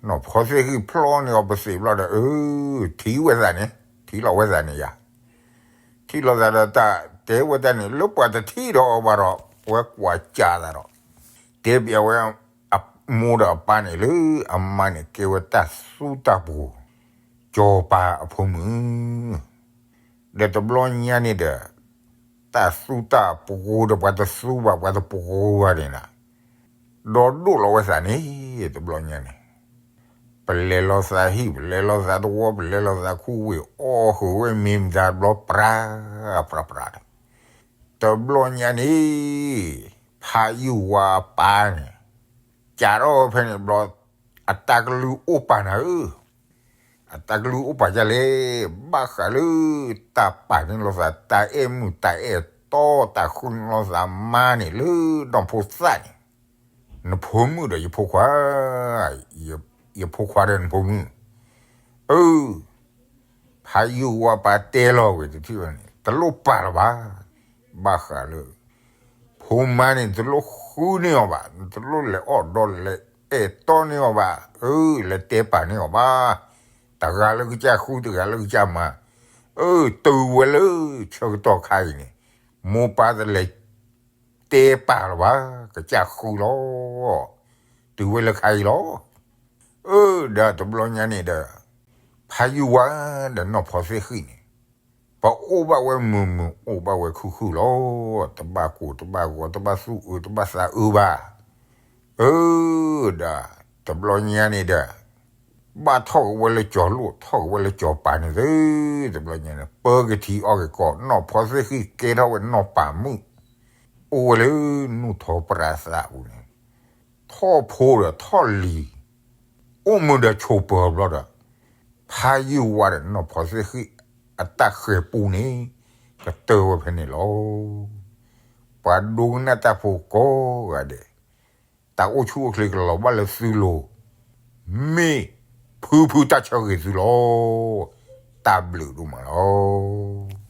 နီၢ်ဖီသ့ၣ်ဃံၣ်ဖျီၣ်န့ၢ်အီၤပသံးဘျီဒီး အၢ ထံၣ်ဝဲသးန့ၣ်, ထံၣ်လီၤဝဲသးန့ၣ်ယါ, ထံၣ်လီၤသးဒီးတၢ်တဲဝဲတၢ်န့ၣ် လၢပှၤတထံၣ်ဒီးအီၤဘၣ်ဒီး ဝဲကွၢ်ကၢ်သးဒီး, တဲပျးဝဲအမိၢ်ဒီးအပၢ်န့ၣ်လၢ အမါန့ၣ်ကဲဝဲတၢ်သူတၢ်ပှိၤ စီၤပၤအဖိမုၣ်, ဒီးတဘျီညါန့ၣ်ဒီး တၢ်သူတၢ်ပှိၤဒီးပှၤတသူဘၣ် ပှၤတပှိၤဘၣ်န့ၣ်လီၤ, ဒီးဒိၣ်လီၤဝဲသးန့ၣ်, တဘျီညါန့ၣ်, ပလဲၤလီၤသးဟံၣ် ပလဲၤလီၤသးသဝီ ပလဲၤလီၤသးခူဝ့ၢ် အီၣ်ဃုာ်ဝဲမ့ၤမတၤတဘျီ ပြး ပြး ပြးဒီး, တဘျီညါန့ၣ်, ဖးယုၢ်ဝါအပၢ်န့ၣ်, ကးထီၣ်ဝဲဖဲန့ၣ်ဘျီ, အတၢ်ကလုၢ်အိၣ်ပာ်နၤဧၢ, အတၢ်ကလုၢ်အိၣ်ပာ်ဒ်လဲၣ်, ဘၣ်ဃးလၢ တၢ်ပာ်န့ၢ်လိာ်သး တၢ်အဲၣ်မုၢ်တၢ်အဲၣ်တီ တၢ်ဃုန့ၢ်လိာ်သးမါန့ၣ်လၢ နီၢ်ဖိသၣ်န့ၣ်, နဖိမုၣ်ဒီးယဖိခွါ, ယဖိခွါဒီးနဖိမုၣ်, အၢ ဖးယုၢ်ဝါပၢ်တဲလီၤဝဲတထံၣ်ဝဲန့ၣ် တလိၣ်ပာ်လၢၤဘၣ်, ဘၣ်ဃးလၢ ဖိမါန့ၣ် နတလိၣ်ဃုန့ၢ်အီၤဘၣ်, နတလိၣ်လဲၤအီၣ်ဒီးလဲၤအဲၣ်တီန့ၢ်အီၤဘၣ်, အၢ လဲၤတဲပာ်န့ၢ်အီၤဘၣ်, တဂၤလၢကစၢ်ဃု တဂၤလၢကစၢ်မၤ, အၢ တုၤဝဲလၢဆၢကတီၢ်ခါအံၤန့ၣ်, မိၢ်ပၢ်တလဲၤ တဲပာ်လၢၤဘၣ်, ကစၢ်ဃုလီၤ, တုၤဝဲလၢခါအံၤလီၤ. အၢ ဒီးတဘျီညါန့ၣ်ဒီး ဖးယုၢ်ဝါဒီးနီၢ်ဖီသ့ၣ်ဃံၣ်န့ၣ်, ပအိၣ်ဘၣ်ဝဲမုာ်မုာ် အိၣ်ဘၣ်ဝဲခုၣ်ခုၣ်လီၤ. တဘၣ်ကိၢ်တဘၣ်ဂီၤ တဘၣ်သူၣ်အၢတဘၣ်သးအၢဘၣ်. အၢ ဒီးတဘျီညါန့ၣ်ဒီး ဘၣ်ထီၣ်က့ၤဝဲလၢကၠီၤလိၣ် ထီၣ်က့ၤဝဲလၢကၠီၤပၤန့ၣ်သု, တဘျီညါန့ၣ် ပၢကထံအီၣ်က့ၤကီၢ် နီၢ်ဖီသ့ၣ်ဃံၣ်ကဲထီၣ်ဝဲနီၢ်ပၤမုၣ်, အိၣ်ဝဲလၢနူၢ်ထီၣ်ပြးသးပူၤန့ၣ်, ထီၣ်ဖိဒီးထီၣ်လံၤ, အိၣ်မုာ်ဒီးဆိးပၢၤဘျီဒီး, ဖးယုၢ်ဝါဒီးနီၢ်ဖီသ့ၣ်ဃံၣ် အတၢ်ဃဲၤပူန့ၣ် ကတၢၢ်ဝဲဖဲန့ၣ်လီၤ. ပှၤဒိကနၣ်တၢ်ဖိကိးဂၤဒဲး, တၢ်အိၣ်ဆူၣ်အိၣ်ချ့ကလီၤဘၣ်လၢသုလိၤ, မ့ၢ်ဖုဖုတၢ်ဆၢဂ့ၤသုလီၤ. တၢ်ဘျုးဒိၣ်မးလီၤ.